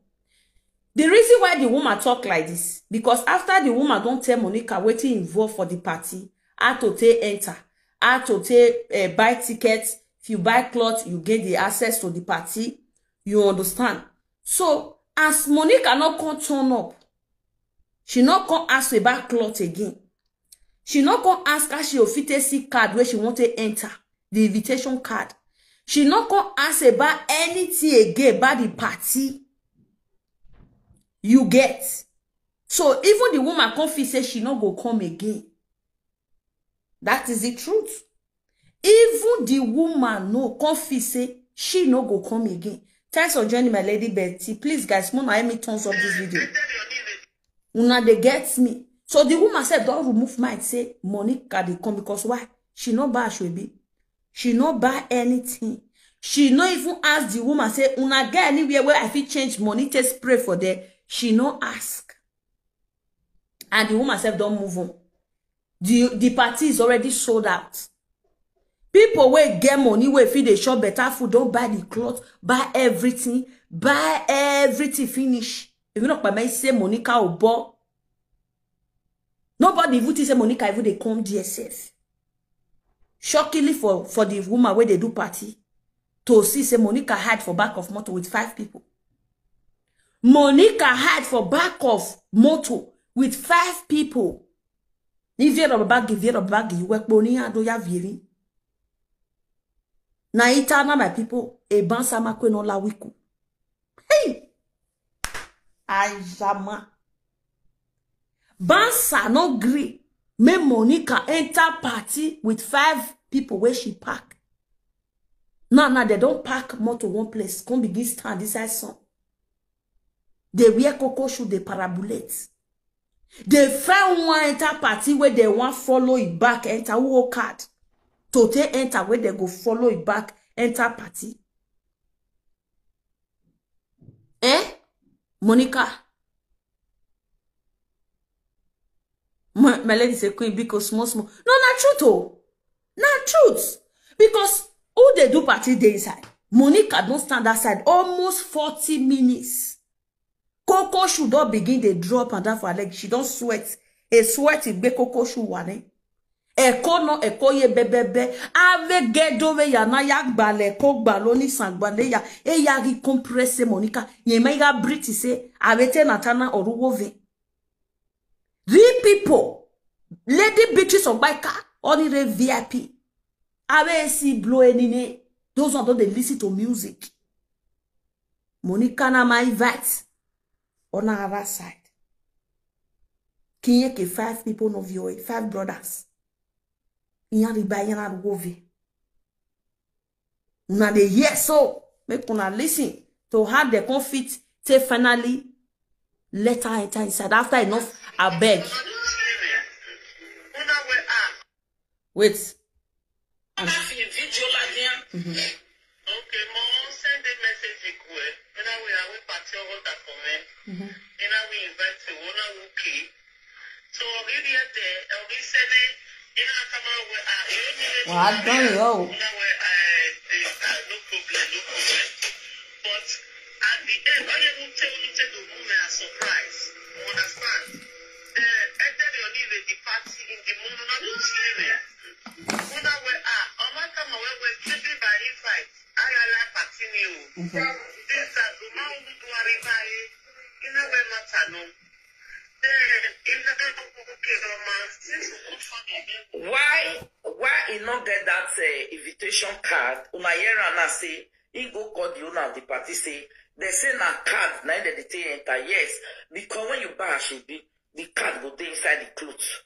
The reason why the woman talk like this, because after the woman don tell Monica wetin involve for the party, how to take enter, how to take uh, buy ticket, if you buy cloth, you get the access to the party. You understand? So as Monica no come turn up, she no come ask about cloth again. She no come ask how she go fit take see card wey she wan take enter, the invitation card. She no come ask about anything again about the party you get. So even the woman come feel say she no go come again. That is the truth. Even the woman no come feel say she no go come again. Thanks for joining, my lady Betty. Please, guys, mona help me thumbs up this video. Una dey get me. So the woman sef don remove mind say Monica dey come, because why? She no buy asoebi. She no buy anything. She no even ask the woman say, "Una get anywhere where I fit change money take spray for there?" She no ask. And the woman sef don move on. The, the party is already sold out. People wey get money, wey fit dey chop better food, don buy the cloth, buy everything, buy everything finish. If you not by me, say Monica Obo. Nobody even think say Monica even dey come there sef. Shockingly for, for the woman wey dey do party, to see say Monica hide for back of motor with five people. Monica hide for back of motor with five people. Ni vero bagi, vero bagi, wekpo ni ado ya viri. Na ita na, my people, e bansa ma kwe no la wiku. Hey! Ayama. Bansa no gree make Monica enter party with five people wey she pack. Now, now they don pack motor one place, come begin stand inside sun. They wear cocoa shoe, they parabulate. They find one enter party where they want follow it back, enter who card. To take enter where they go follow it back, enter party. Eh? Monica. My, my lady say, "Queen, because small, small." No, na truth, oh. Na truth. Because who they do party dey inside? Monica don stand outside almost forty minutes. Cocoa shoe don begin dey drop and down for her leg. She don sweat. A sweat, e gbe cocoa shoe wane. Eko no, eko ye bebebe. Ave gedo ve ya na ya gbale ko gbalo ni sangbale ya. E ya gi compresse Monica. Ye me ya British say, "Ave te natana oruwo ve." Real people, Lady Beatrice Ogbaika, only V I P. Ave si blow any ne. Those ones don dey listen to music. Monica na my invite on our side. Kinye ke five people no view, five brothers. Iyan riba, iyan aruwo ve. Una dey hear so, make una listen to how they come fit take finally let her enter inside after enough, I beg. Wait. Okay, mo send a message ikú ẹ. Ina we awe pati ọwọ́ ta comment. Ina we invite you, ina we okay. So really at the, we send it. Ina kama we are. Wàá dán yìí o. Ina we, uh, the, uh, no problem, no problem. But at the end, all you tell me to do, we are surprised. You understand? The enter the only the party in the morning, not to see me. Una we are. Oma kama we we simply by invite. Ayala party ni o. This that the man who do arriba, ina we matter no. Why, why he not get that uh, invitation card? Una hear am now say he go call the owner of the party say they say na card na they dey take enter. Yes, because when you buy asoebi, the card go dey inside the cloth.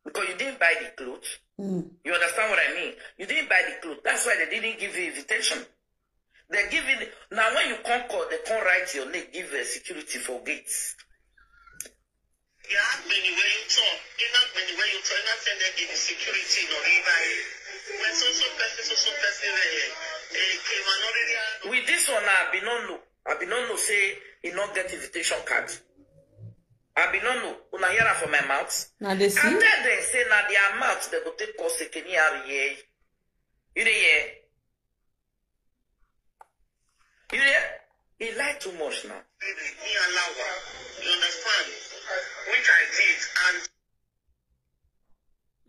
Because you didn't buy the cloth. You understand what I mean? You didn't buy the cloth. That's why they didn't give you invitation. They give it now. When you come call, they come write your name, give uh, security for gates. Yeah, when you where you talk, you not when you where you talk, you not send them give security no riba. When so so person, so so person, eh, eh, came and already had. With this one, I be no know. I be no know say he not get invitation card. I be no know. Una hear am for my mouth. Now they see. I tell them say na their mouth they go take cause sekeni are ye. You dey hear? You hear? He lie too much now. You understand? Which I did, and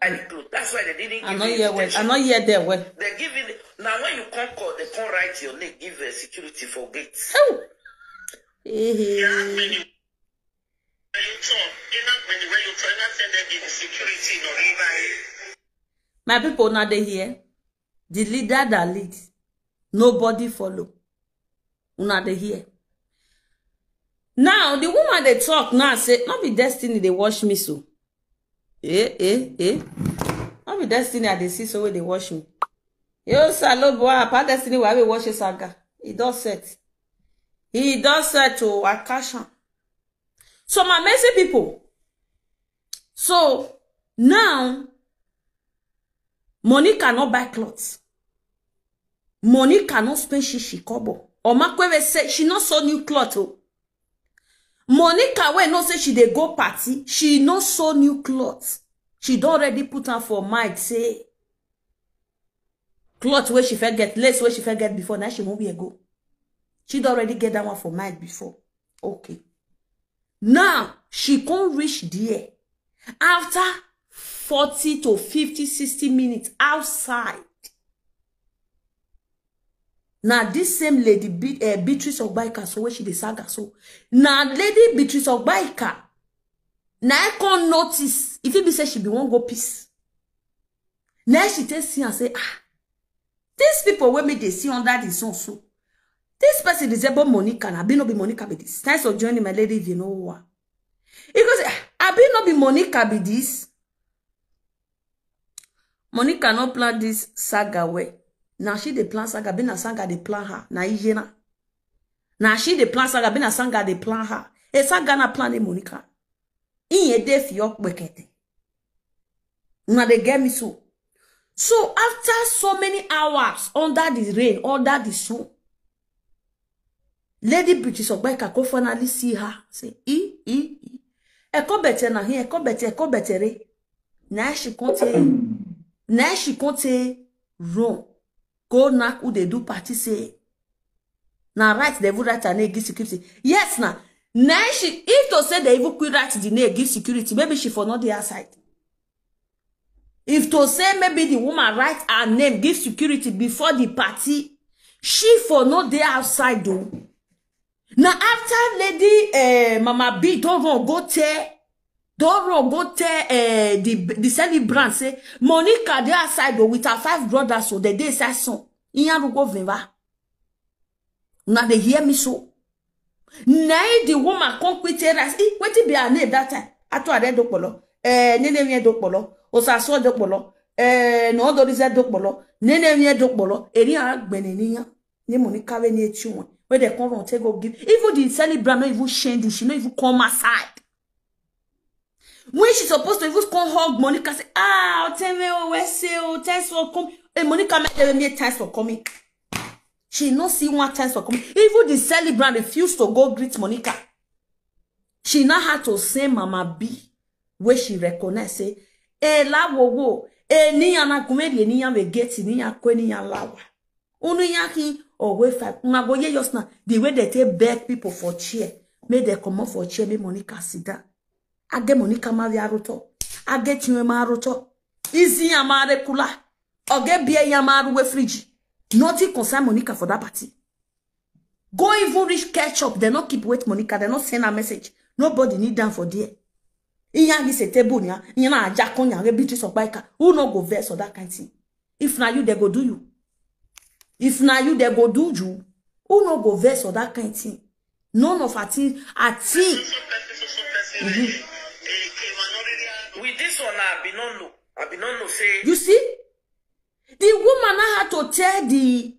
I did good. That's why they didn't I give no me hear well. I invitation. No hear there well. They give it now. When you come call, they come write your name, give uh, security for gate. Eh, When you talk, you not when you when you try not send them give the security no river. My people, now they hear the leader that lead. Nobody follow. Una dey hear. Now the woman they talk now say no be destiny they watch me so. Eh eh eh. No be destiny I dey see so wey dey watch me. Yo salobo apa destiny wey I be watch saga. E don set. E don set o I catch am. So my messy people. So now Monica no buy cloth. Monica no spend shishi kobo. Omakwere say she no sew new cloth o. Monica wey know say she dey go party, she no sew new cloth. She don already put am for mind say cloth wey she fit get, lace wey she fit get before, now she wan wear go. She don already get that one for mind before. Okay. Now she come reach there after forty to fifty, sixty minutes outside. Now this same lady Be- uh, Beatrice Ogbaika so where she dey saga so. Now lady Beatrice Ogbaika now I come notice if it be say she be one go peace. Now she take see and say ah these people wey me dey see under the sun so this person resemble Monica na be no be Monica be this. Thanks for joining my lady if you know who are. He go say ah be no be Monica be this. Monica no plan this saga well. Now she dey plan saga, be na saga dey plan her. Na ijena. Now she dey plan saga, be na saga dey plan her. A saga na plan Monica. In a day for your bucket. Now they get me so. So after so many hours under the rain, under the sun, Lady Beatrice Ogbaika go finally see her. Say, e, e, e. Eko better na here, eko better, eko better. Now she can't take, now she can't take run. Go knock who they do party say. Now right they would write her name give security. Yes now. Now she if to say they even quit write the name give security, maybe she for not the outside. If to say maybe the woman write her name give security before the party, she for no dey outside though. Now after lady uh, Mama B don run go tell don run go tell uh, the the celebrant say Monica dey outside though with her five brothers so they dey inside sun. Iyan rugo vimba. Now they hear me so. Now the woman come quit her rice. Eh, wetin be her name that time? Ato are dokpolo. Eh, nene mi dokpolo. Osaso dokpolo. Eh, no dorize dokpolo. Nene mi dokpolo. Eri agbene niyan. Ni Monica we ni etu won. Where they come run take go give. Even the celebrant no even shame the. She no even come aside. When she supposed to even come hug Monica, say, ah, tell me, oh, where say, oh, thanks for coming. Hey, Monica, make them make thanks for coming. She no see one thanks for coming. Even the celebrant refused to go greet Monica. She now had to say Mama B, where she recognize say, eh, la wo wo, eh, ni ana kumeri, ni ya we get, ni ya kwe, ni ya lawa. Unu yaki or way five. Una go hear just now. The way they take beg people for chair. Make they come up for chair. Make Monica sit down. I get Monica marry aroto. I get you a maroto. Easy amare kula. Or get beer yamaru we fridge. Nothing concern Monica for that party. Go even reach ketchup. They not keep wait Monica. They not send a message. Nobody need down for there. Iyan is a table nya. Iyan a jakon nya. Beatrice Ogbaika. Who no go verse or that kind thing? If na you, they go do you. If na you, they go do you. Who no go verse or that kind thing? None of our thing, our thing. With this one, I be no know. I be no know say. You see, the woman now had to tell the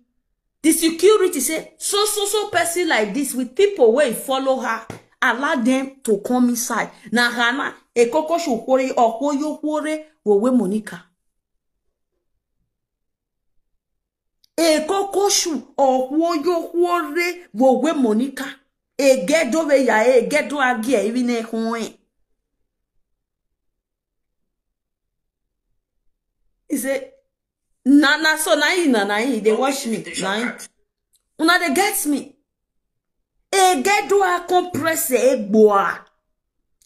the security say so so so person like this with people wey follow her, allow them to come inside. Na hana ekoko shukwore okwoyo kwore wowe Monica. Ekokoshu okwoyo kwore wowe Monica. Egedo we ya egedo agie ibi ne hon. He say na na so na he na na he dey watch me na he. Una dey get me. Egedo a compress egboa.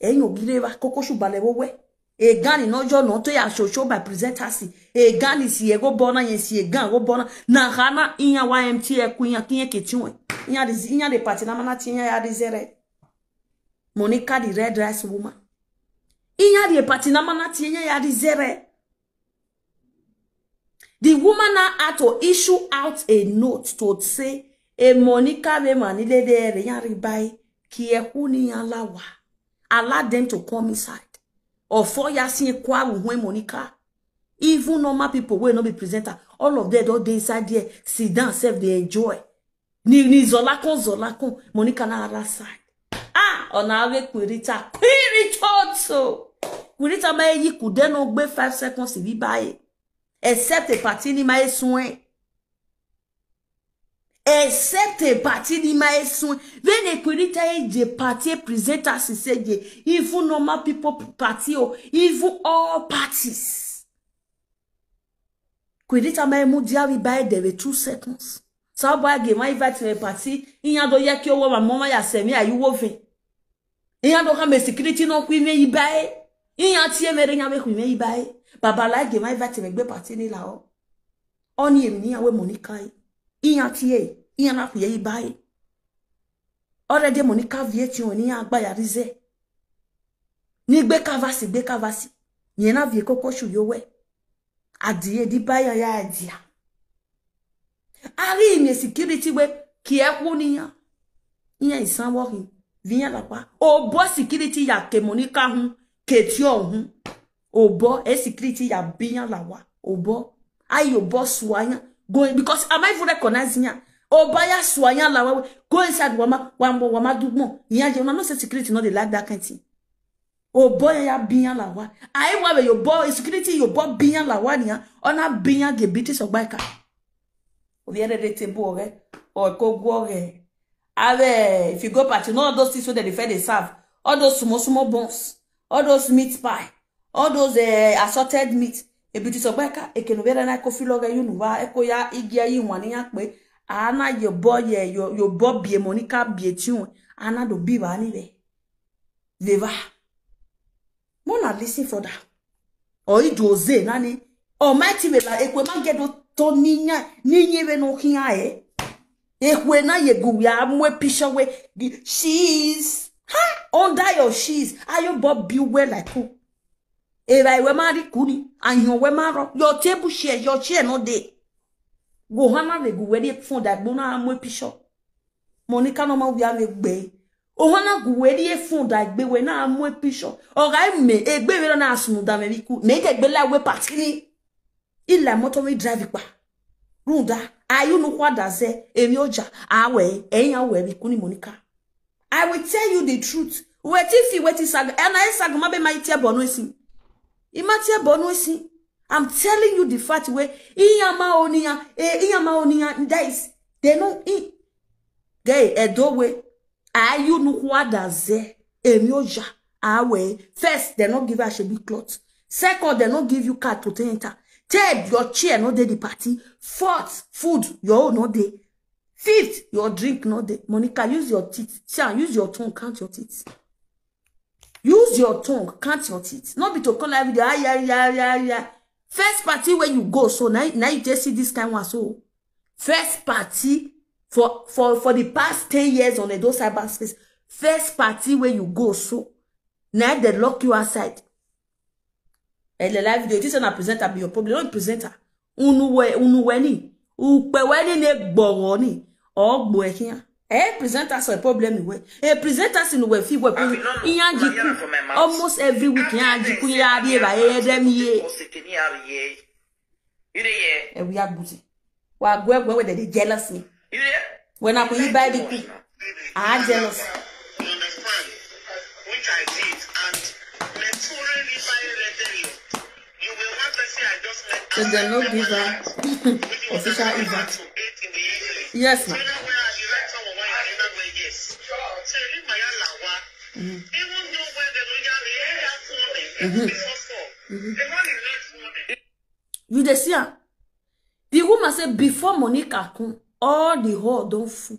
Enyo gireva koko shubale wowe. Egani no jo no to ya shosho by presenter si. Egani si ego bona yen si egan go bona. Na hana inya wa M T L ku inya kinye ketiwe. Inya di inya de party na mana ti inya ya di zere. Monica the red rice woman. Inya di party na mana ti inya ya di zere. The woman now had to issue out a note to say, a Monica we mani le de re yan ribai ki e hu ni yan lawa. Allow them to come inside. Or for ya si kwa wu hwe Monica. Even normal people wey no be presenter, all of them don dey inside there, sit down sef dey enjoy. Ni ni zola kon zola kon, Monica na other side. Ah, ona ave Quirita, Quirita so. Quirita ma yi kude no gbe five seconds bi bae. Except a party ni ma esun e. Except a party ni ma esun. When a Quirita e je party presenter si se je, even normal people party o, even all parties. Quirita ma emu dia vi bae deve two seconds. Sa boy ge ma invite me party. Inya do ye ki owo ma mama ya se mi ayu wo vin. Inya do ka me security no kwi me ibae. Inya tie me re nya me kwi me ibae. Baba la ge ma invite me gbe party ni la o. Oni emi ni awe Monica e. Inya tie. Inya na kwi ibae. Already Monica vie ti oni agba ya rize. Ni gbe kavasi gbe kavasi. Ni na vie koko shu yo we. Adie di baya ya adia. Ari ime security we ki e hu ni ya. Iye isan wo hi. Vinya la pa. Obo security ya ke Monica hu. Ke ti o hu. Obo e security ya binya la wa. Obo. Ayi obo suanya. Go in because am I even recognize ya? Obo ya suanya la wa. Go inside wama wama wama dugmo. Ya je una no say security no dey like that kind thing. Obo ya binya la wa. Ayi wa be yo bo security yo bo binya la wa ni ya. Ona binya ge biti so gbaika. Obi ere de table ore. O ko gwo ore. Ave if you go party, no all those things wey dem dey fair dey serve. All those small small buns, all those meat pie, all those uh, assorted meat. Ebi ti sọ pé ká èkènú bẹ́ẹ̀ náà kó fi lọ́gẹ̀ yóò nù wá ẹ kó ya igi ayé wọn níyàn pé àánà yóò bọ́ yẹ yóò bọ́ bíi Monica bíi tí wọn àánà ló bí wàá níbẹ̀. Veva. Mona listen for that. Or idu oze nani. Almighty will like ekwe man get to ninya ninye we no hiya eh. Ekwe na ye go we amwe picture we she's ha under your she's. Ayo bob be well like who? Eva we mari kuni anyo we maro your table share your chair no dey. Go hana we go we dey phone that bona amwe picture. Monica no ma we ame gbe. O hana go we dey phone that gbe we na amwe picture. O ga me egbe we na asunu da me biku. Me ke gbe la we patini. Ila motor we drive pa. Runda. Ayu nu kwa da ze emi oja awe eyan we biku ni Monica. I will tell you the truth. Wetin fi wetin sag and I sag ma be my tear bonu esi. Ima tear bonu esi. I'm telling you the fact wey iyama oniya eh iyama oniya that is they no i gay edo we ayu nu kwa da ze emi oja awe first they no give us a big cloth. Second they no give you card to enter. Third your chair no dey the party. Fourth food your own no dey. Fifth your drink no dey. Monica use your teeth see am use your tongue count your teeth. Use your tongue count your teeth no be to call every day ah yeah yeah yeah yeah. First party wey you go so na na you take see this kind one so first party for for for the past ten years on Edo cyberspace first party wey you go so na dem lock you outside. Ele live video this na presenter be your problem no be presenter. Unu we unu we ni upe we ni ne gboro ni ogbo ehian. Eh presenter so problem we e presenter si nu we fi we pe iyan jiku almost every week iyan jiku ya bi e ba e dem ye. E we agbuti wa gwe gwe we dey jealous me. When I go buy the cook I jealous. So dem no give her official invite. Yes ma. Mm-hmm. Mm-hmm. You dey see am? The woman say before Monica come, all the hall don full.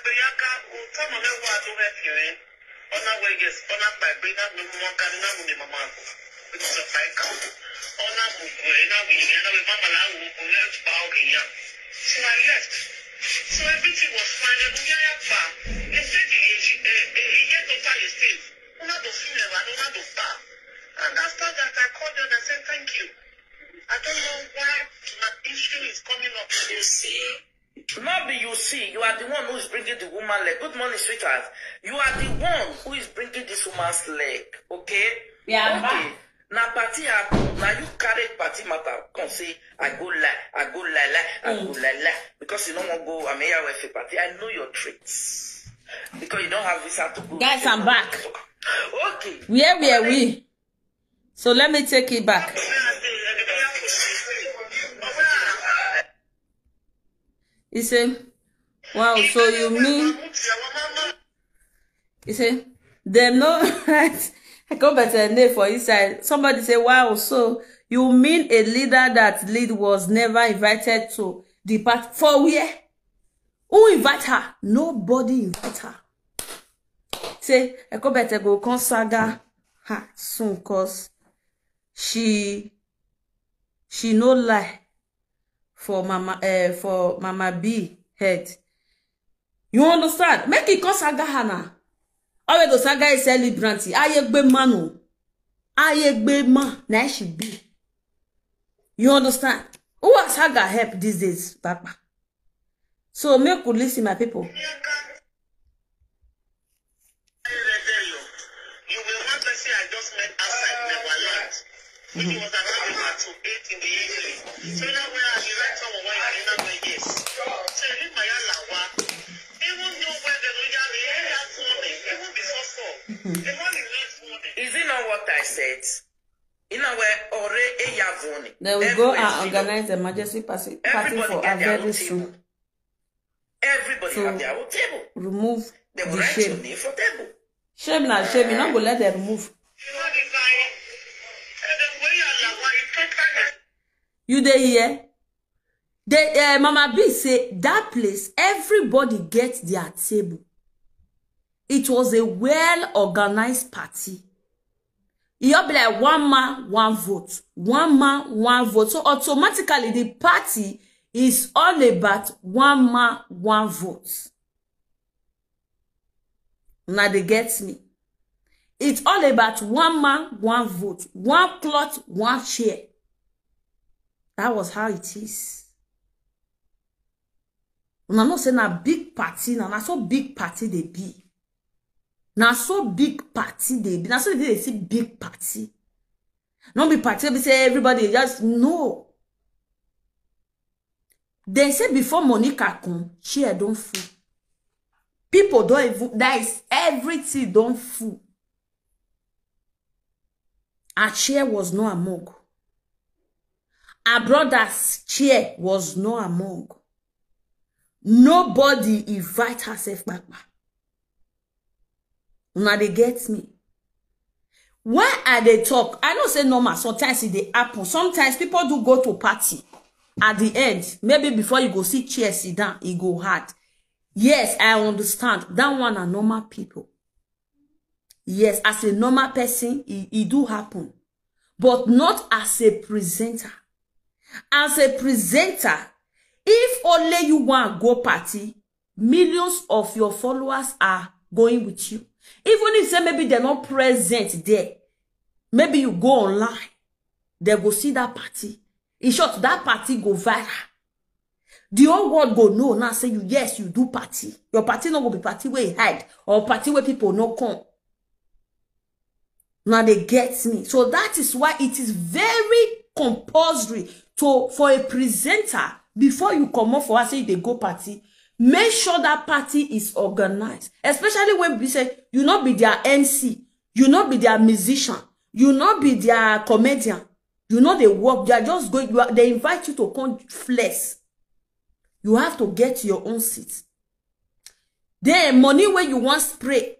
Bianca, oh, tell Mama what to help you, eh? Ona we, yes, ona pa gbe na mi mo kan na mi mama ko. Because of my car. Ona mo go, eh, na we, eh, na we mama la wo ko, let's bow here. So I left. So everything was fine. Everything I have back. They said the, eh, eh, eh, he get to tie his thing. Una to feel it, una to bow. And after that, I called them and said, "Thank you." I don't know why my issue is coming up. You see? Not be you see, you are the one who is bringing the woman leg. Good morning, sweetheart. You are the one who is bringing this woman's leg, okay? Yeah, I'm okay. Back. Na party happen, na you carry party matter. Come say, "I go lie, I go lie, lie, I go lie, lie." Because you don't want to go Ameya Wefe party. I know your tricks. Because you don't have visa to go. Guys, I'm back. Okay. Where were we? So let me take it back. He said, "Wow, so you mean," he said, "Dem no right." I come better name for inside. Somebody say, "Wow, so you mean a leader that lead was never invited to the part for where? Who invite her? Nobody invite her." Say, I come better go come saga her soon, 'cause she, she no lie for Mama, eh, for Mama B head. You understand? Make it come saga her now. Already saga is celebrity. Aye gbe man o. Aye gbe man. Na she be. You understand? Who has saga help these days, Papa? So make we listen, my people. You were one person I just met outside Neverland. Which was around about to eight in the evening. So now where are the right time why I never went, yes. So you leave my yard like what? Even though when they don't have me, they have money. Even before four. The money not money. Is it not what I said? You know where Ore Eyavoni. Then we go and organize the emergency party, party for her very soon. Everybody have their own table. Remove the shame. Shame na shame, you no go let them remove. You dey hear? The, uh, Mama B say that place, everybody get their table. It was a well-organized party. E all be like one man, one vote. One man, one vote. So automatically, the party is all about one man, one vote. Now they get me. It's all about one man, one vote, one cloth, one chair. That was how it is. Una know say na big party, na, na so big party they be. Na so big party they be. Na so they see big party. No be party be say everybody just know. They say before Monica come, chair don't full. People don't even, that is everything don't full. Her chair was not among. Her brother's chair was not among. Nobody invite herself back. Now they get me. When I they talk, I know say normal. Sometimes it they happen. Sometimes people do go to party. At the end, maybe before you go see chair sit down, it go hard. Yes, I understand. That one are normal people. Yes, as a normal person, it, it do happen. But not as a presenter. As a presenter, if only you want go party, millions of your followers are going with you. Even if say maybe they're not present there, maybe you go online, they go see that party. In short, that party go viral. The whole world go know now say you, yes, you do party. Your party no go be party where you hide or party where people no come. Now they get me. So that is why it is very compulsory to, for a presenter, before you come up for us say they go party, make sure that party is organized. Especially when we say you not be their M C, you not be their musician, you not be their comedian, you know they work. They are just going. You are, they invite you to come flex. You have to get your own seat. Then money when you want spray,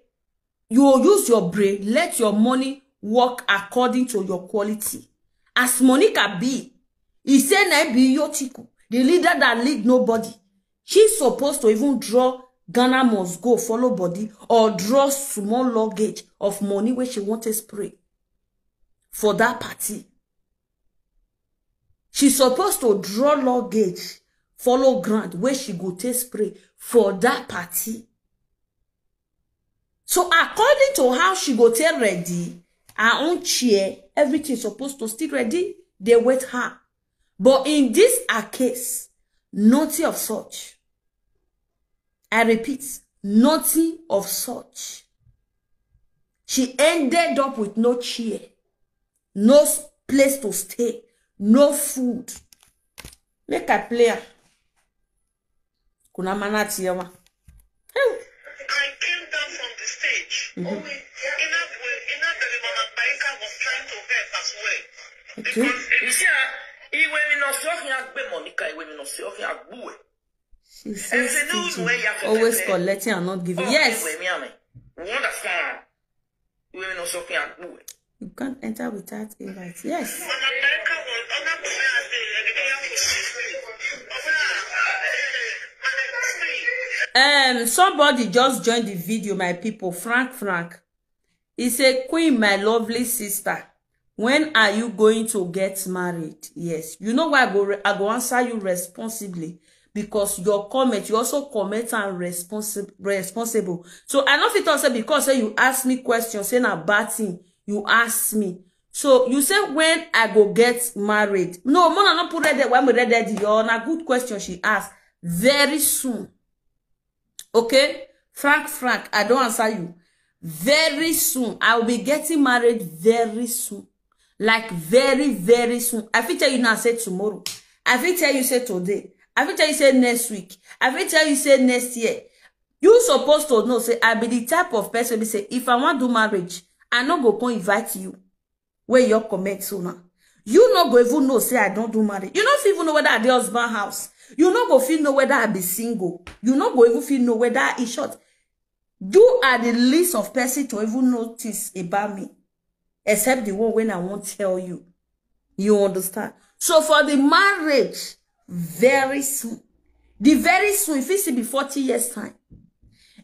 you will use your brain. Let your money work according to your quality. As Monica be, he say na be Yotiku, the leader that lead nobody. She's supposed to even draw Ghana must go follow body or draw small luggage of money where she want to spray for that party. She supposed to draw luggage, follow grant where she go take spray for that party. So according to how she go take ready, her own chair, everything supposed to still ready. They wait her. But in this her case, nothing of such. I repeat, nothing of such. She ended up with no chair, no s- place to stay, no food. Make I play her. Kuna mana tiyawa. I came down from the stage. Only Inabwe, Inabwe Mama Baika was trying to help as well. Okay. You see, ah, iwe mi no so hin agbe Monica, iwe mi no so hin agbuwe. She says T T, always collecting and not giving. Yes. Iwe mi ame. You understand? Iwe mi no so hin agbuwe. You can't enter without invite. Yes. Mama Baika was Inabwe as the Um, somebody just joined the video, my people. Frank, Frank. He said, Queen, my lovely sister, when are you going to get married? Yes. You know why I go, re- I go answer you responsibly? Because your comment, you also comment and responsible. Responsible. So I don't fit to say because say you ask me questions, say na bad thing, you ask me. So you say when I go get married. No, Mona not put red why me red your na good question she asked. Very soon. Okay? Frank, Frank, I don't answer you. Very soon. I will be getting married very soon. Like very, very soon. I fit tell you now, say tomorrow. I fit tell you, say today. I fit tell you, say next week. I fit tell you, say next year. You supposed to know, say I be the type of person be say if I want do marriage, I no go come invite you. Where your comment so now? You no go even know say I don't do marriage. You no fit even know whether I dey husband house. You no go fit know whether I be single. You no go even fit know whether I short. You are the least of person to even notice about me, except the one when I won't tell you. You understand? So for the marriage, very soon. The very soon, if it be forty years time,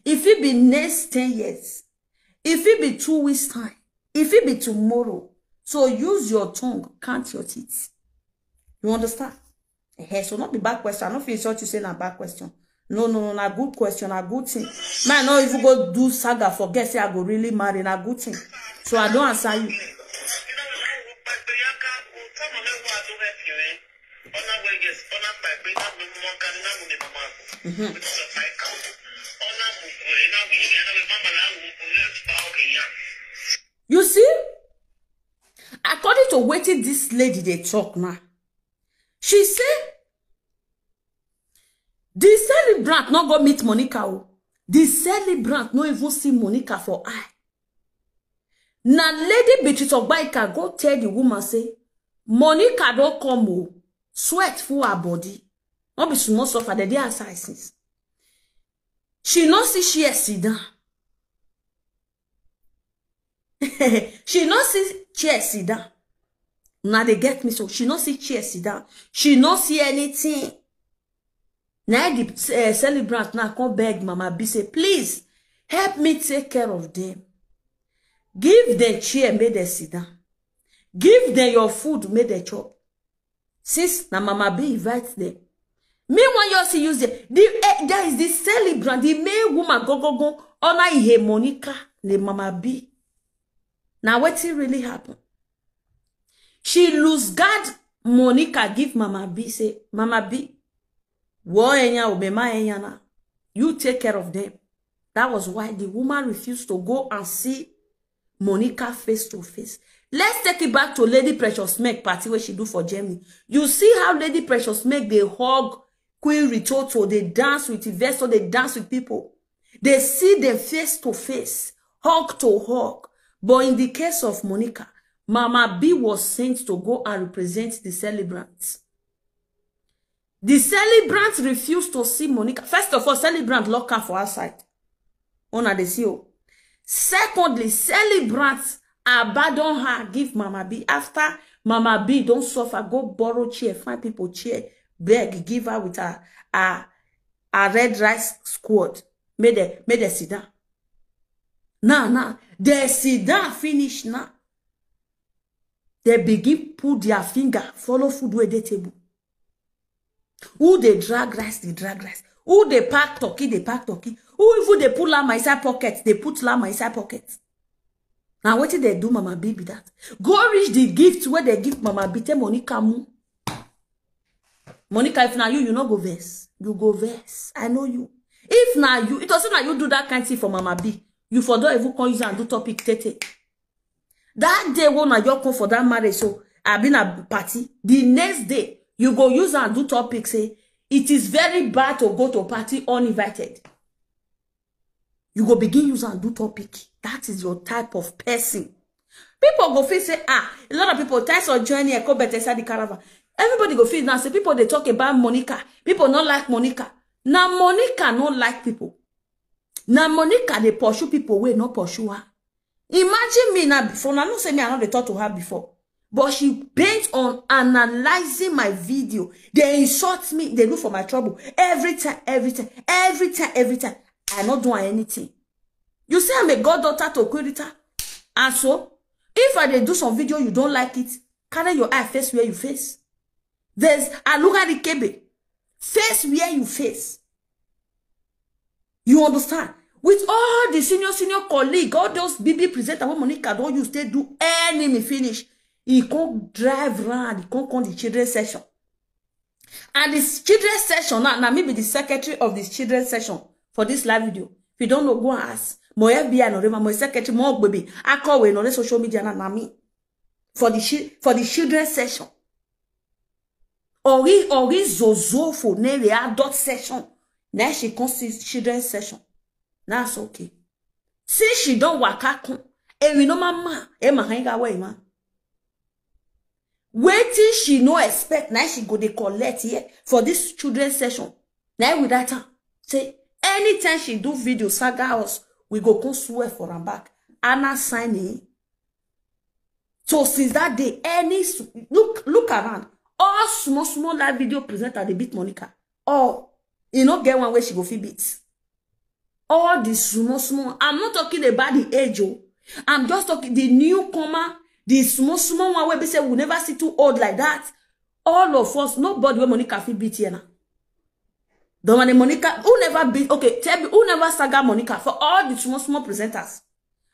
if it be next ten years, if it be two weeks time, if it be tomorrow, so use your tongue, count your teeth. You understand? Eh, so not be bad question. I don't feel insult you say na bad question. No, no, no, na good question, na good thing. Man, no, if you go do saga, forget say I go really marry, na good thing. So I don't answer you. You see, according to wetin this lady dey talk now, she say the celebrant no go meet Monica o. The celebrant no even see Monica for eye. Na Lady Beatrice Ogbaika go tell the woman say, "Monica don come o, sweat full her body." No be small suffer, dem dey outside since. She no see chair sit down. She no see chair sit down. Now they get me so. She no see chair sit down. She no see anything. Now the uh, celebrant now come beg Mama B say, "Please help me take care of them. Give them chair, make them sit down. Give them your food, make them chop." Since na Mama B invite them. Meanwhile, you see use the, the eh, there is the celebrant, the main woman go go go honor ihe Monica, the Mama B. Now what really happen? She lose guard Monica give Mama B say, "Mama B, wo enya obema enya na. You take care of them." That was why the woman refused to go and see Monica face to face. Let's take it back to Lady Precious Meg party where she do for Germany. You see how Lady Precious Meg they hug Queen Ritoto, they dance with Investor, they dance with people. They see them face to face, hug to hug. But in the case of Monica, Mama B was sent to go and represent the celebrants. The celebrant refused to see Monica. First of all, celebrant lock her for outside. Una dey see o. Secondly, celebrant abandon her, give Mama B. After Mama B don suffer, go borrow chair, find people chair, beg, give her with her, her, her red rice squad. Make dem, make dem sit down. Now, now, they sit down finish now. They begin put their finger, follow food wey dey table. Who dey drag rice, dey drag rice. Who dey pack turkey, dey pack turkey. Who even dey put lama inside pocket, dey put lama inside pocket. Now wetin they do Mama B be that? Go reach the gift where they give Mama B, tell Monica mu. Monica, if na you, you no go vex. You go vex. I know you. If na you, it was na you do that kind thing for Mama B. You for don even come use and do topic tete. That day when I just come for that marriage, so I been a party. The next day, you go use and do topic say it is very bad to go to party uninvited. You go begin use and do topic. That is your type of person. People go feel say, ah, a lot of people, thanks for joining Eko Bet inside the caravan. Everybody go feel now say people they talk about Monica. People not like Monica. Now Monica not like people. Now Monica they pursue people wey not pursue her. Imagine me now before. Now no say me I know they talk to her before. But she bent on analyzing my video. They insult me. They look for my trouble. Every time, every time, every time, every time. I not do anything. You say I'm a goddaughter to Queen Rita. And so, if I dey do some video, you don't like it, carry your eye face where you face. There's Aluga Rikebe. Face where you face. You understand? With all the senior, senior colleague, all those B B presenter wey Monica don use take do enemy finish, he come drive round, he come come the children session. And this children session now, now me be the secretary of this children session for this live video. If you don't know, go and ask. My F B I no rema, my secretary, my baby, I call we no social media na na me for the chi- for the children session. Ori ori zozo for ne the adult session. Now she come see children session. That's okay. Since she don't waka come, and we know mama, and my hang away man. Waiting she no expect now she go dey collect here for this children session. Now with that time, say anytime she do video saga us, we go come swear for her back. Anna sign in. So since that day, any s- look look around, all small small live video presenter they beat Monica. All you no get one way she go fit beat. All the small small. I'm not talking about the age, oh. I'm just talking the newcomer, the small small one where we say we never see too old like that. All of us, nobody where Monica fit beat here now. The one Monica, who never beat, okay, tell me, who never saga Monica for all the small small presenters?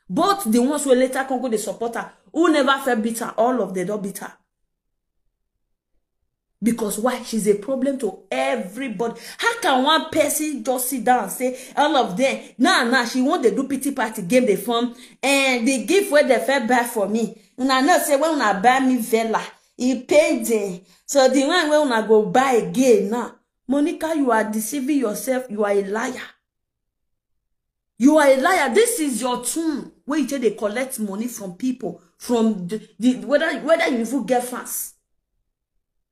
Both the ones who later come go the supporter, who never felt beat her, all of them don't beat her. Because why? She's a problem to everybody. How can one person just sit down and say all of them? Nah, nah, she want to do pity party game they form and the gift where they felt bad for me. And I know say when I buy me vela, it paid them. So the one when I go buy again now, Monica, you are deceiving yourself. You are a liar. You are a liar. This is your tool wey you take dey collect money from people, from the, the whether whether you even get fans.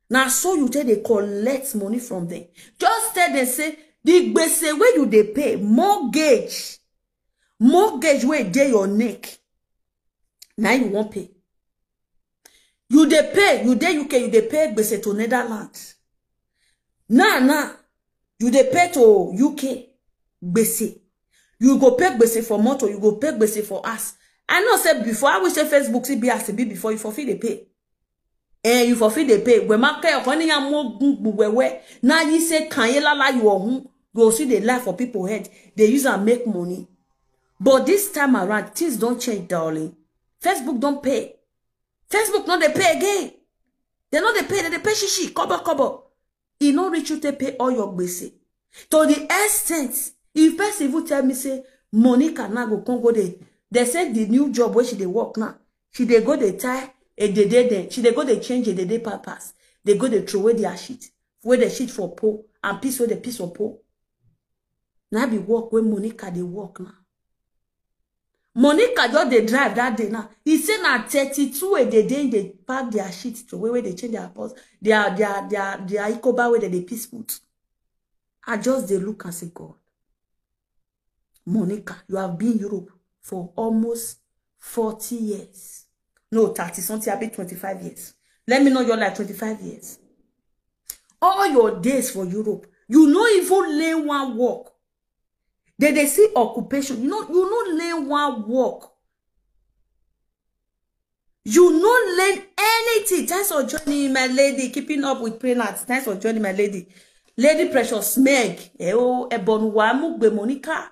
Na so you take dey collect money from them. Just tell them say the gbese wey you dey pay, mortgage, mortgage wey dey your neck, na you wan pay. You dey pay, you dey U K, you dey pay gbese to Netherlands. Now, now, you dey pay to U K gbese. You go pay gbese for motor, you go pay gbese for house. I know say before, I wish say Facebook see be as e be before, you for fit dey pay. Eh, you for fit dey pay. When my care, when you are more where, now you say, can you la la you or who? You go see the life for people head. They use and make money. But this time around, things don't change, darling. Facebook don't pay. Facebook no dey pay again. They no dey pay, they dey pay shishi, kobo kobo. E no reach you to pay all your gbese. To the extent, if person even tell me say Monica now go come go dey, they say the new job where she dey work now, she dey go dey tie a dede then, she dey go dey change a dede pampers, they go dey throw away their shit, where the shit for pole and piece where the piece for pole. Now be work where Monica dey work now. Monica just dey drive that day now. He say na thirty-two a day dey pack their shit to where, where they change their purse, their their their their ikoba where they dey piss put. I just dey look and say, God, Monica, you have been Europe for almost forty years. No, thirty something, I be twenty-five years. Let me know your life, twenty-five years. All your days for Europe, you no even learn one work. They dey see occupation. You know, you no learn one work. You no learn anything. Thanks for joining, my lady. Keeping up with Prenat. Thanks for joining, my lady. Lady Precious Meg. Eh, oh, Ebonu wa mu gbe Monica.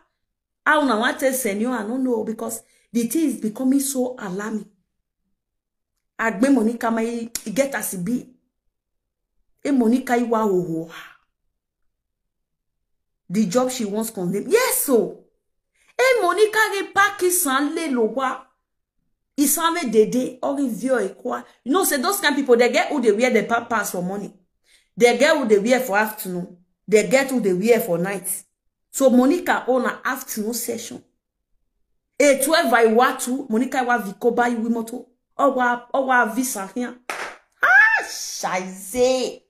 How una want to send you? I don't know, because the thing is becoming so alarming. Agbe Monica, my, e get as e be. E Monica, you are, oh, oh. The job she wants condemn. Yes, so. E Monica, get pack his son, le lo wa. Isame dede, or view ekwa. You know, say those kind of people, they get who they wear the pampers for money. They get who they wear for afternoon. They get who they wear for night. So Monica own an afternoon session. E twelve by wa two, Monica wa vikoba iwi moto. Owa, owa visa here. Ah, shize.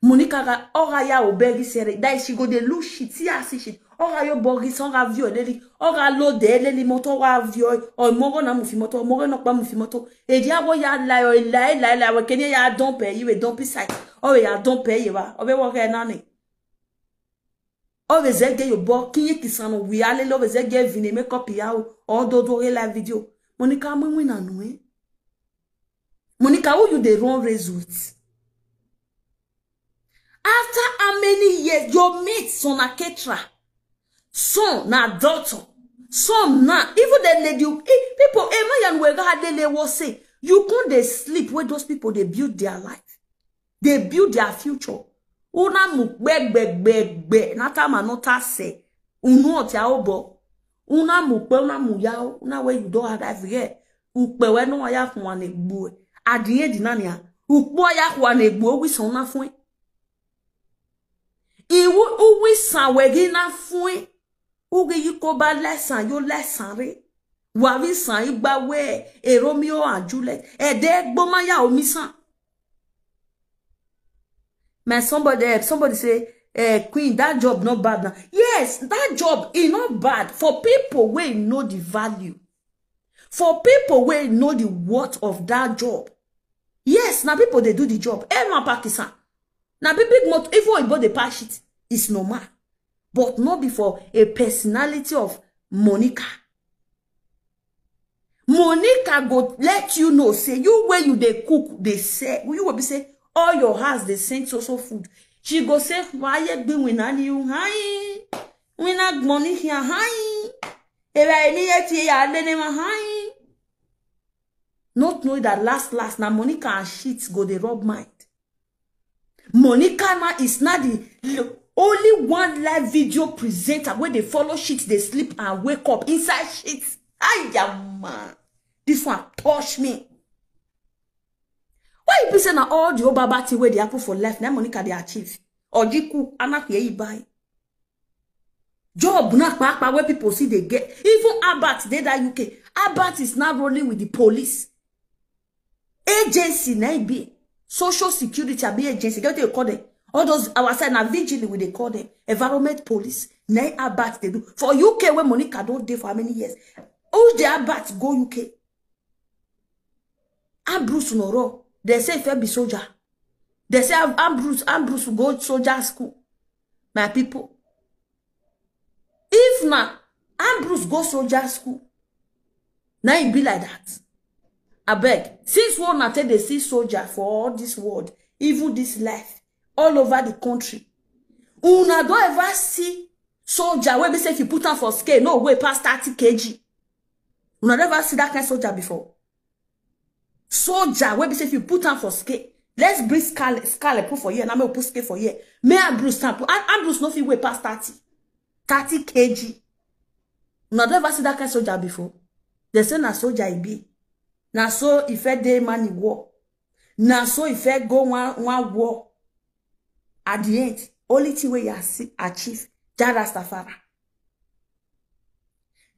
Monica ga, oga ya obegi sere. That she go dey lose shit. See her see shit. Oga yo bogi, so oga view lady. Oga lo de lady moto wa view. O mogo na mufi moto, mogo no pa mufi moto. E dia go ya la yo, la, la, la, we kenye ya don pay, you we don pay site. O we ya don pay, you wa. O we wo ke nani. O we zege yo bo, kinye kisano, we ale lo we zege vine make up ya o. O do do re live video. Monica, mo win anu, eh? Monica, who you dey run race with? After how many years, your mate, son na caterer, son na doctor, son na, even the lady, eh, people, eh, man, yan we ga lele wo say, you come dey sleep where those people dey build their life, they build their future. Una mu gbe, gbe, gbe, gbe, na ta ma no ta se, unu oti a obo, una mu pe, una mu ya o, una we you don arrive here, upe we no ya fun wa na egbu e. At the end na ni a, upo ya fun wa na egbu, we son na fun e. Iwu, uwi san we gi na fun e. Ugi yi ko ba lesson, yo lesson re. Wa vi san igba we, e Romeo and Juliet. E de gbo ma ya omi san. Man, somebody, eh, somebody say, eh, Queen, that job not bad now. Yes, that job is not bad for people wey know the value. For people wey know the worth of that job. Yes, na people dey do the job. Everyone Pakistan. Na big, big motor, even Oyibo dey pass it, it's normal. But no be for a personality of Monica. Monica go let you know say you wey you dey cook, dey sell, you go be say all your house dey send so so food. She go say, "Why you doing when I you hi? When I money here hi? If I need it here, I let them hi." Not knowing that last last, now Monica and shit go dey rub mind. Monica now is not the l-, only one live video presenter where they follow shit, they sleep and wake up inside shit. Ayama. This one touch me. Why you be say na all the Obaba thing wey dey happen for life, na Monica dey achieve? Ojiku, Anaku, ye buy. Job na papa where people see they get. Even Albert dey that U K. Albert is now rolling with the police. Agency na e be. Social security abi agency. Get what you call them? All those our side na vigil we dey call them. Environment police. Na e Albert they do. For U K where Monica don dey for how many years? Who the Albert go U K? Ambrose Noro. They say if I be soldier. They say Am- Ambrose Ambrose go soldier school. My people. If na Ambrose go soldier school, now e be like that. Abeg, since one na take dey see soldier for all this world, even this life, all over the country, una don ever see soldier wey be say if you put am for scale, no weigh pass thirty K G? Una don ever see that kind soldier before? Soldier wey be say if you put am for scale, let's bring scale, scale put for here. Now me put scale for here. Me Ambrose stand put Am- Ambrose no fit weigh pass thirty, thirty K G. Una don ever see that kind soldier before? They say na soldier e be. Na so e fit dey man in war. Na so e fit go one one war. At the end, only thing wey you see achieve, Jah Rastafari.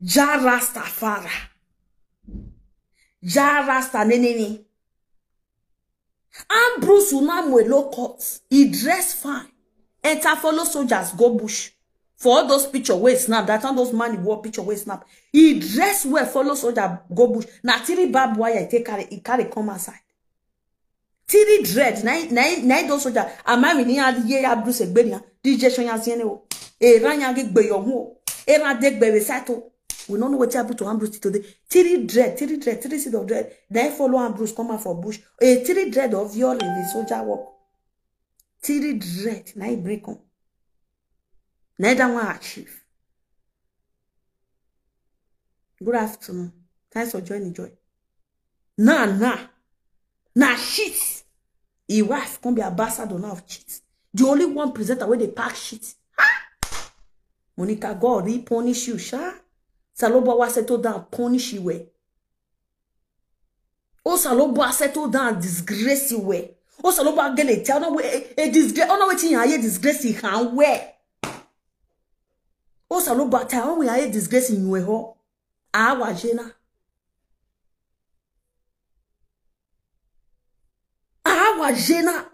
Jah Rastafari. Jah Rasta nenene. Ambrose Unamu low cut. He dress fine. Enter follow soldiers go bush. For all those picture wey snap, that time those man in war picture wey snap. He dress well, follow soldier go bush. Na three barbed wire he take carry, he carry come outside. Three dread, na na na those soldier. Am I winning a ye Ambrose Egberia? D J Shonya Ziene o. E ran ya ge gbe yo hu o. E ran de gbe we sato. We no know what happened to Ambrose today. Three dread, three dread, three seed of dread. Then follow Ambrose come out for bush. A three dread of your in the soldier work. Three dread, na e break on. Na that one achieve. Good afternoon. Thanks for joining, Joy. Nah, nah. Nah, shit. His wife come be ambassador now of cheat. The only one presenter where they pack shit. Ha! Monica, God, he punish you, sha. Saloba wa settle down, punish you, eh. O Saloba settle down, disgrace you, eh. O Saloba get a tell, no way, a disgrace, oh, no, waiting, I disgrace you, can wear. O Saloba tell, we are disgracing you, eh, ho. Awa Jena. Awa Jena.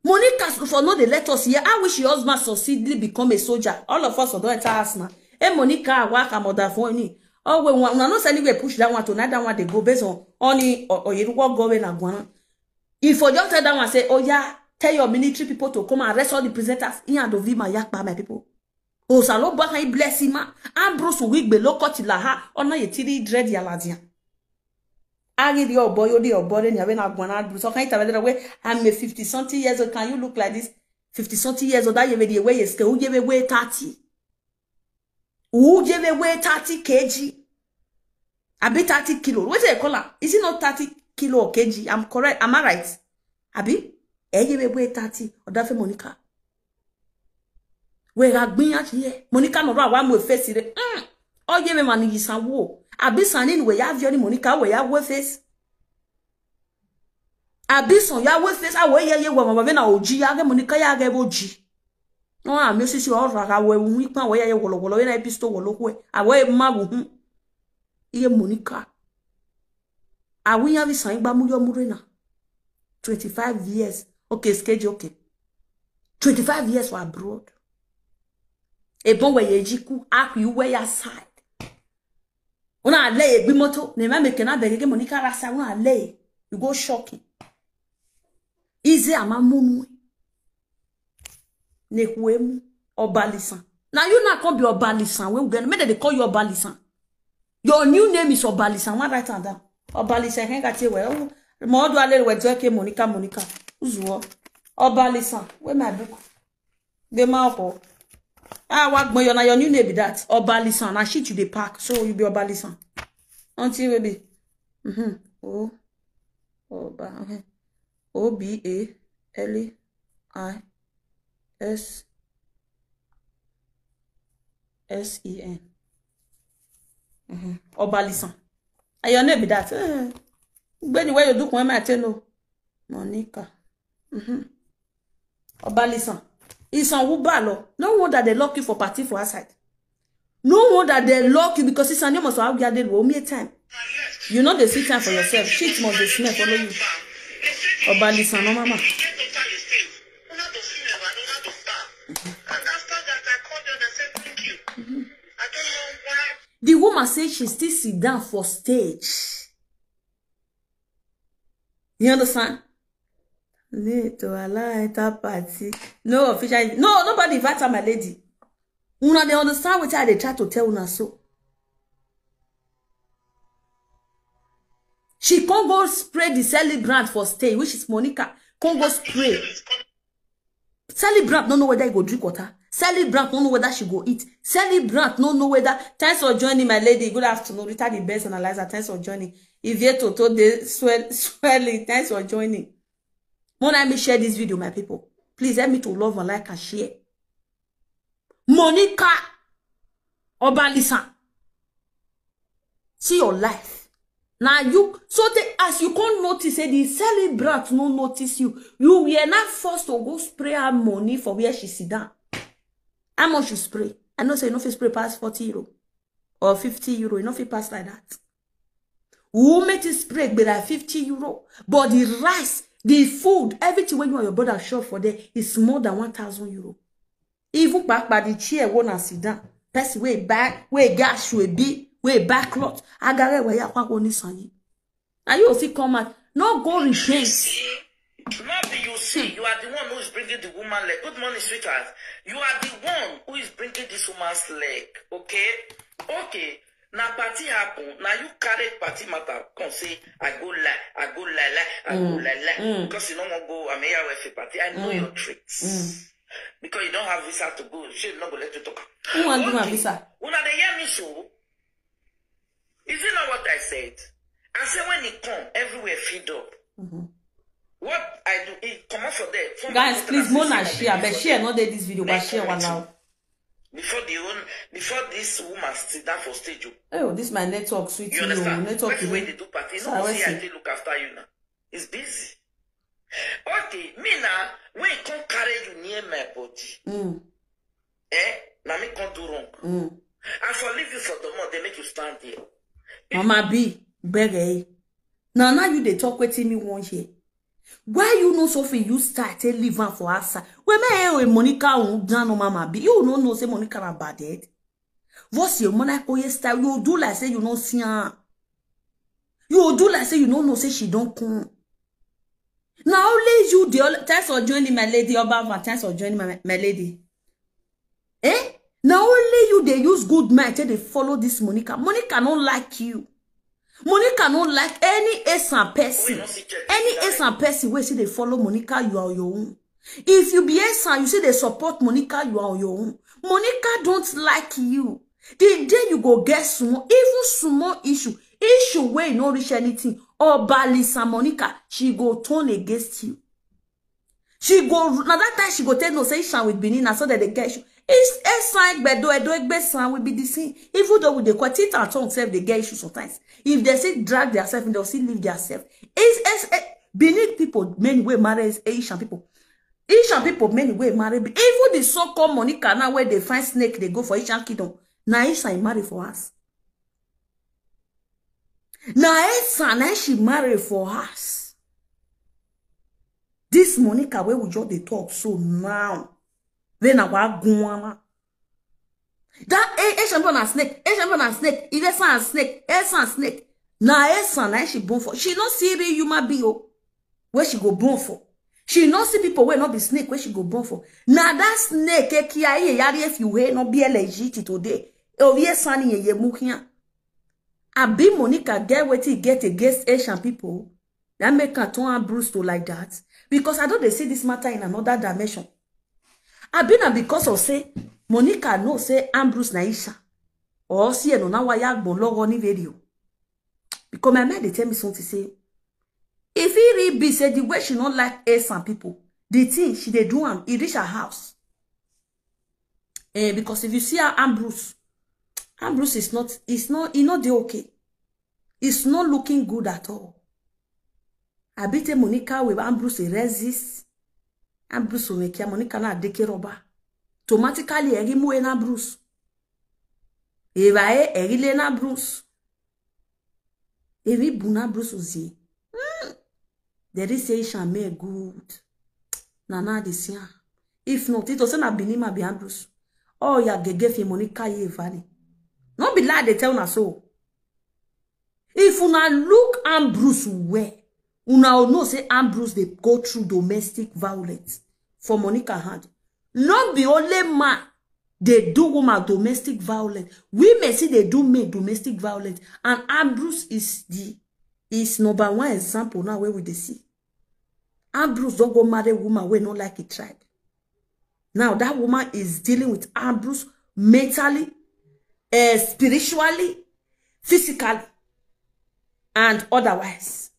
Monica for no dey let us hear. I wish your husband succeedly become a soldier. All of us don't enter us now. Hey, Monica, work a mother for any. Oh, we want, no, send anywhere push that one to, not that one they go based on only or, or you work go in Aguana. If for just tell that one, say, oh yeah, tell your military people to come and arrest all the presenters. In and Ovi Mayakpa, my people. O Saloba, he bless him. Ambrose Wigbe, Lokoti Laha, ona ye three dread yaladia. Agi di obo yo di obo de ni awe na gwana Ambrose. So can you tell me that way? I'm a fifty something years old. Can you look like this? Fifty something years old. That you the way you stay. Who gave away thirty? Who gave away thirty K G? I be thirty kilo. What do they call her? Is it not thirty kilo or K G? I'm correct. Am I right? Abi? Eh, you be thirty. Or that for Monica. We are being out here. Monica no ra wa mo face it. Mm. Oh, you be man yi sanwo. Abi sanin we ya vioni Monica we ya we face. Abi son ya we face. Awe ya ye wa ma na oji ya ge Monica ya ge boji. No, I'm used to all ra we we pa we ya ye wolo wolo na episode wolo we. Awe ma wo hun. Iye Monica. Awiyan vi san igba mu yo murena. Twenty-five years. Okay, schedule, okay. Twenty-five years for abroad. Ebon we ye jiku, aku you we ya side. Una le egbi moto, ne ma make na beg Monica rasa, una le. You go shocking. Ize ama munu. Nekwemu. Obalisan. Now you now come be Obalisan. When we get, make they call you Obalisan. Your new name is Obalisan. One write am down. Obalisan. Can get you well. Mo do ale we joke Monica, Monica. Uzuo. Obalisan. Where my book? The mouth. Ah, what boy? Now your new name be that. Obalisan. Now shit you the park. So you be Obalisan. Auntie baby. Mm-hmm. Oh. Oba. Okay. O B A L I S S E N. Mm-hmm. Obalisan. And your name be that. Eh. When you wear your duke, when I tell no. Monica. Mm-hmm. Obalisan. It's on Uber law. No wonder they lock you for party for outside. No wonder they lock you because it's an almost how we are there. Only time. You know they see time for yourself. Shit must they smell follow you. Oba listen, no mama. The woman says she still sit down for stage. You understand? Need to allow enter party. No official. No, nobody invite her, my lady. Una dey understand wetin I dey try to tell una so. She come go spray the celebrant for stage, which is Monica. Come go spray. Celebrant no know whether he go drink water. Celebrant no know whether she go eat. Celebrant no know whether. Thanks for joining, my lady. Good afternoon, Rita the best analyzer. Thanks for joining. Ivie Toto dey swell swelling. Thanks for joining. More time me share this video, my people. Please help me to love and like and share. Monica Obalisa, see your life. Now you so they, as you can't notice, say the celebrant no notice you. You were not forced to go spray her money for where she sit down. How much you spray? I know say you no fit spray pass forty euro or fifty euro. You no fit pass like that. Who made it spray be like fifty euro? But the rice, the food, everything when you and your brother shop for there is more than one thousand euro. Even back by the chair, one and sit down. Person wey buy, wey get shoe be, wey buy cloth. Agare wey ya kwa go ni sanyi. And you see come out, no go repent. Not be you see, you are the one who is bringing the woman leg. Good morning, sweetheart. You are the one who is bringing this woman's leg, okay? Okay. Now party happen. Now you carry party matter. Come say, I go lie, I go lie, lie, I go lie, lie. Because you don't want go, I mean, I party. I know your tricks. Because you don't have visa to go. She not go let you talk. Who want do my visa? Una dey hear me so? Is it not what I said? I say when he come, everywhere feed up. What I do, he come out for there. From Guys, my please, sister Mona say share. my But baby share for not dey this video, but Make share one comment. now. Before the own, before this woman sit down for stage, oh. Oh, this my network, sweet You you. Understand? Network Person wey today. dey do party, So no I go will say I see. take look after you now. It's busy. Okay, me now, when he come carry you near my body, Mm, eh? Now me can't do wrong. mm. I for leave you for the month, they make you stand there. Mama B, beg eh. Now, now you dey talk wetin me wan hear. Why you know Sophie you start to leave am for outside? When me eh, Monica on down on Mama B, you no know say Monica na bad head. What's your Monica ye style? You do like say you no see her. You do like say you no know say she don't come. Now only you the only thanks for joining my lady Oba Van, thanks for joining my, my lady. Eh? Now only you they use good mind till they follow this Monica. Monica don't like you. Monica don't like any S and person. Any S and person where see they follow Monica, you are on your own. If you be S and you see they support Monica, you are on your own. Monica don't like you. The day you go get small, even small issue, issue where you no reach anything, or Balisa Monica, she go turn against you. She go now that time she go tell no say Ishan with Benin, na so that they get issue. It's S I Gbedo Edo Egbe San will be the same. Even though with the quartet and tongue self, they get issue sometimes. If they say drag themselves, they'll still leave themselves. It's S A Benin people many way marry is Asian people. Asian people many way marry. Even the so-called Monica now where they find snake, they go for Asian kingdom. Now Asian marry for us. Now Asian now she marry for us. This Monica where we just they talk so now. Then I wa guana. That A- Asian people na snake, Asian people na snake, Asian snake, Asian snake. Now Asian now she born for. She no see real human being. Oh. Where she go born for? She no see people where not be snake where she go born for. Now that snake, eh, kia ye yari if you hey not be legit today. Oh, yes, sunny ye mukia. I be Monica get what he get against Asian people. That make her turn her Bruce to like that. Because I don't they see this matter in another dimension. I been am because of say Monica know say Ambrose Naisha. Or see no now why I go log on the video. Because my mind they tell me something say if he really be say the way she not like Asian people, the thing she they do am, he reach her house. Eh, because if you see her Ambrose, Ambrose is not, it's not, he not dey okay. It's not looking good at all. I beat Monica with Ambrose he resist. Ambrose will make Monica na deke rubber. Automatically, eri mu ena Bruce. Eva e, eri le na Bruce. Eri bu na Bruce uzi. Hmm. There is say Shame good. Na na this year. If not, it was na Binima be Ambrose. Oh, ya gege fi Monica ye vani. No be lie, they tell una so. If una look Ambrose well, una will know say Ambrose dey go through domestic violence for Monica hand. No be only man dey do woman domestic violence. Women see they do men domestic violence. And Ambrose is the is number one example now where we dey see. Ambrose don't go marry woman where no like a tribe. Now that woman is dealing with Ambrose mentally, uh, spiritually, physically, and otherwise.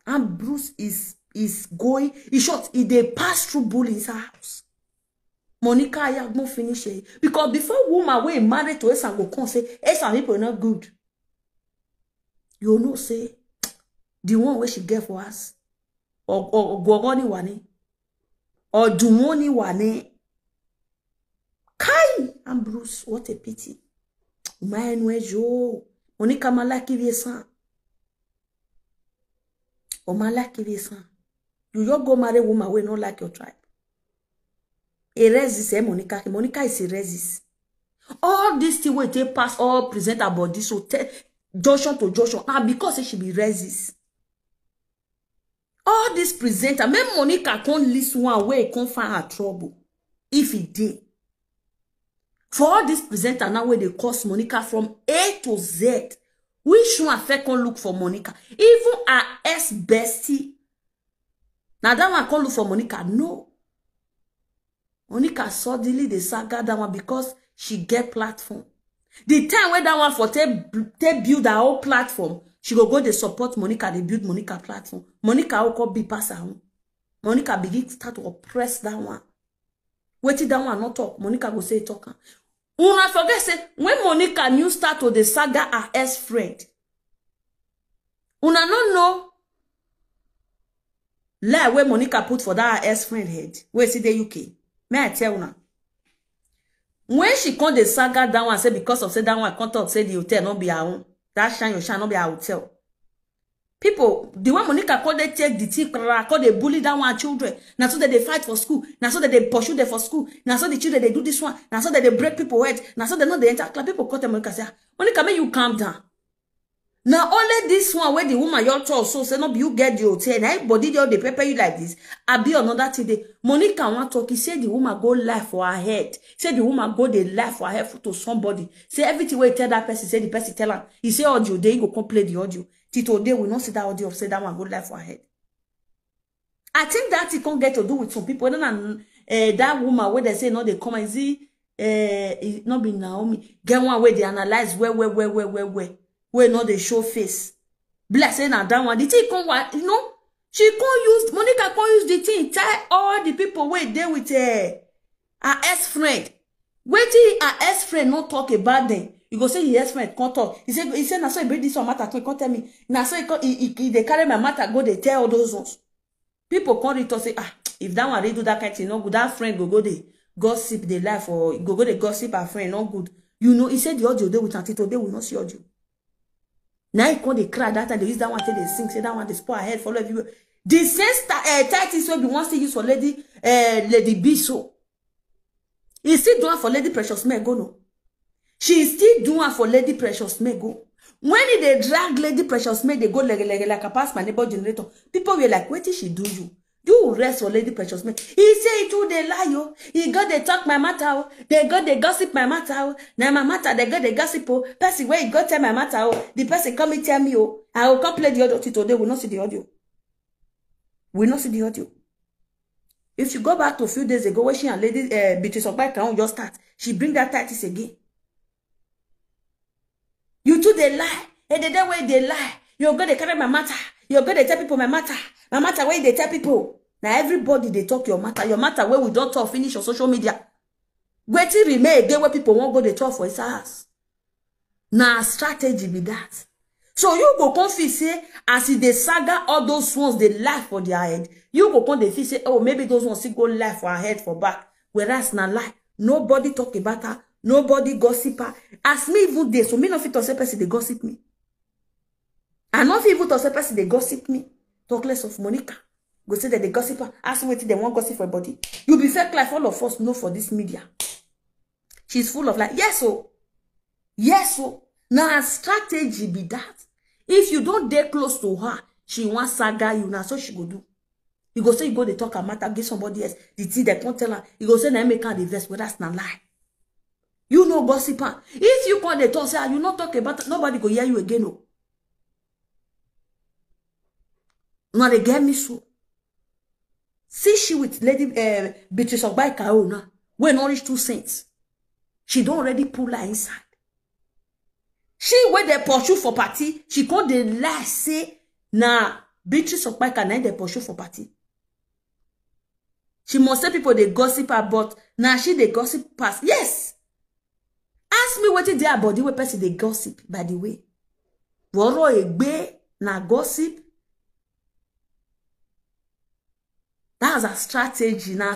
Ambrose is is going. In short, he dey pass through bully inside house. Monica Ayagbon finish it because before woman wey married to Esan go come say Esan people not good. You know say the one where she get for us or or Gogoni Wani or Dumoni Wani. Kai Ambrose, what a pity. Uma enu ejo. Monica Malaki Viesan. Omala Kirisan. You just go marry woman wey no like your tribe. A racist, eh, Monica. Monica is a racist. All this thing wey take pass all presenter body so te- junction to junction. Now because say she be racist. All this presenter, make Monica come list one way come find her trouble. If he did. For all this presenter now where they cause Monica from A to Z, which one affect can look for Monica? Even her ex bestie. Now that one can look for Monica. No. Monica suddenly they saga that one because she get platform. The time when that one for take, take build her whole platform, she go go they support Monica, they build Monica platform. Monica will call be pass her own. Monica begin to start to oppress that one. Wetin that one not talk, Monica go say talk am. Una forget say when Monica new start to the saga her ex friend, una no know lie where Monica put for that her ex friend head. Where see the U K? May I tell una? When she come the saga that one say because of say that one come talk say the hotel not be her own. That shine your shine not be her hotel. People, the one Monica called they take the thing, call they bully that one children. Now so that they fight for school. Now so that they pursue them for school. Now so the children they do this one. Now so that they break people head. Now so they know they enter club. People call them Monica say, "Ah, Monica, may you calm down." Now only this one where the woman your talk so say no be you get the hotel. Now everybody they all they pepper you like this. I be another thing. They Monica want talk. He said the woman go lie for her head. Say the woman go they lie for her head to somebody. Say everything where he tell that person. Say the person tell her. He say audio. They go come play the audio. Till today we not see that audio of say that one go lie for her head. I think that it can get to do with some people. Whether na uh, that woman where they say no, they come and see uh, it not be Naomi. Get one where they analyze well, well, well, well, well, well. Where not they show face. Bless say na that one. The thing come what you know. She can't use Monica can't use the thing. Tell all the people where they with her, her ex friend. Wetin her ex friend no talk about them. You go say your ex friend can't talk. He said, he said, na so he bring this one matter to me. Can't tell me. Na so he, can't, he, he, he they carry my matter go. They tell all those ones. People come read to say, ah, if that one they do that kind of thing, no good. That friend go go they gossip the life or go go they gossip her friend, no good. You know, he said the audio day with Auntie today will not see audio. Now he come they cry that time. They use that one till they sing. Say that one they spoil her head follow everywhere. The same star, uh, tactics will be once they use for lady, uh, lady B so. He still do one for Lady Precious May go no. She still do one for Lady Precious May go. When he they drag Lady Precious May, they go lege lege like a pass my neighbor generator. People were like, "What did she do you? You rest for Lady Precious May." He say he too they lie you. He go they talk my matter. Oh. They go they gossip my matter. Oh. Now my matter they go they gossip. Oh. Person where he go tell my matter. Oh. The person come and tell me. Oh, I will come play the audio till today. We not see the audio. We not see the audio. If you go back to a few days ago, when she and lady uh, Beatrice Ogbakan just start, she bring that tactics again. You too they lie. And the day way they lie, you go they carry my matter. You go they tell people my matter. My matter where they tell people. Now everybody they talk your matter. Your matter where we don't talk finish on social media. Waiting remain again where people won't go they talk for his house. Na strategy be that. So you go come feel say as e dey saga all those ones dey lie for their head, you go come dey feel say oh maybe those ones still go lie for her head for back, whereas na lie. Nobody talk about her. Nobody gossip her. As me even dey, so me no fit talk say person dey gossip me. I no fit even talk say person dey gossip me. Talk less of Monica. Go say that they gossip her. Ask wetin they want gossip for body. You be fake life. All of us know for this media. She's full of lies. Yes, oh. Yes, oh. Now her strategy be that. If you don't dey close to her, she wan saga you. Now so she go do. You go say you go dey talk her matter, give somebody else. The thing they can't tell her. You go say na make her dey vex, but that's not lie. You know gossip am. If you come dey talk, say, "Ah, you not talk about," nobody go hear you again. Oh. Now they get me so. See she with Lady uh, Beatrice Ogbaika, oh, now. Wey no reach two cents. She don't already pull her inside. She wey they pursue for party, she come dey lie say na Beatrice Ogbaika na they pursue for party. She must say people dey gossip her, but now she dey gossip pass. Yes. Ask me wetin dey her body wey person dey gossip, by the way. Woro egbe na gossip. That's a strategy now.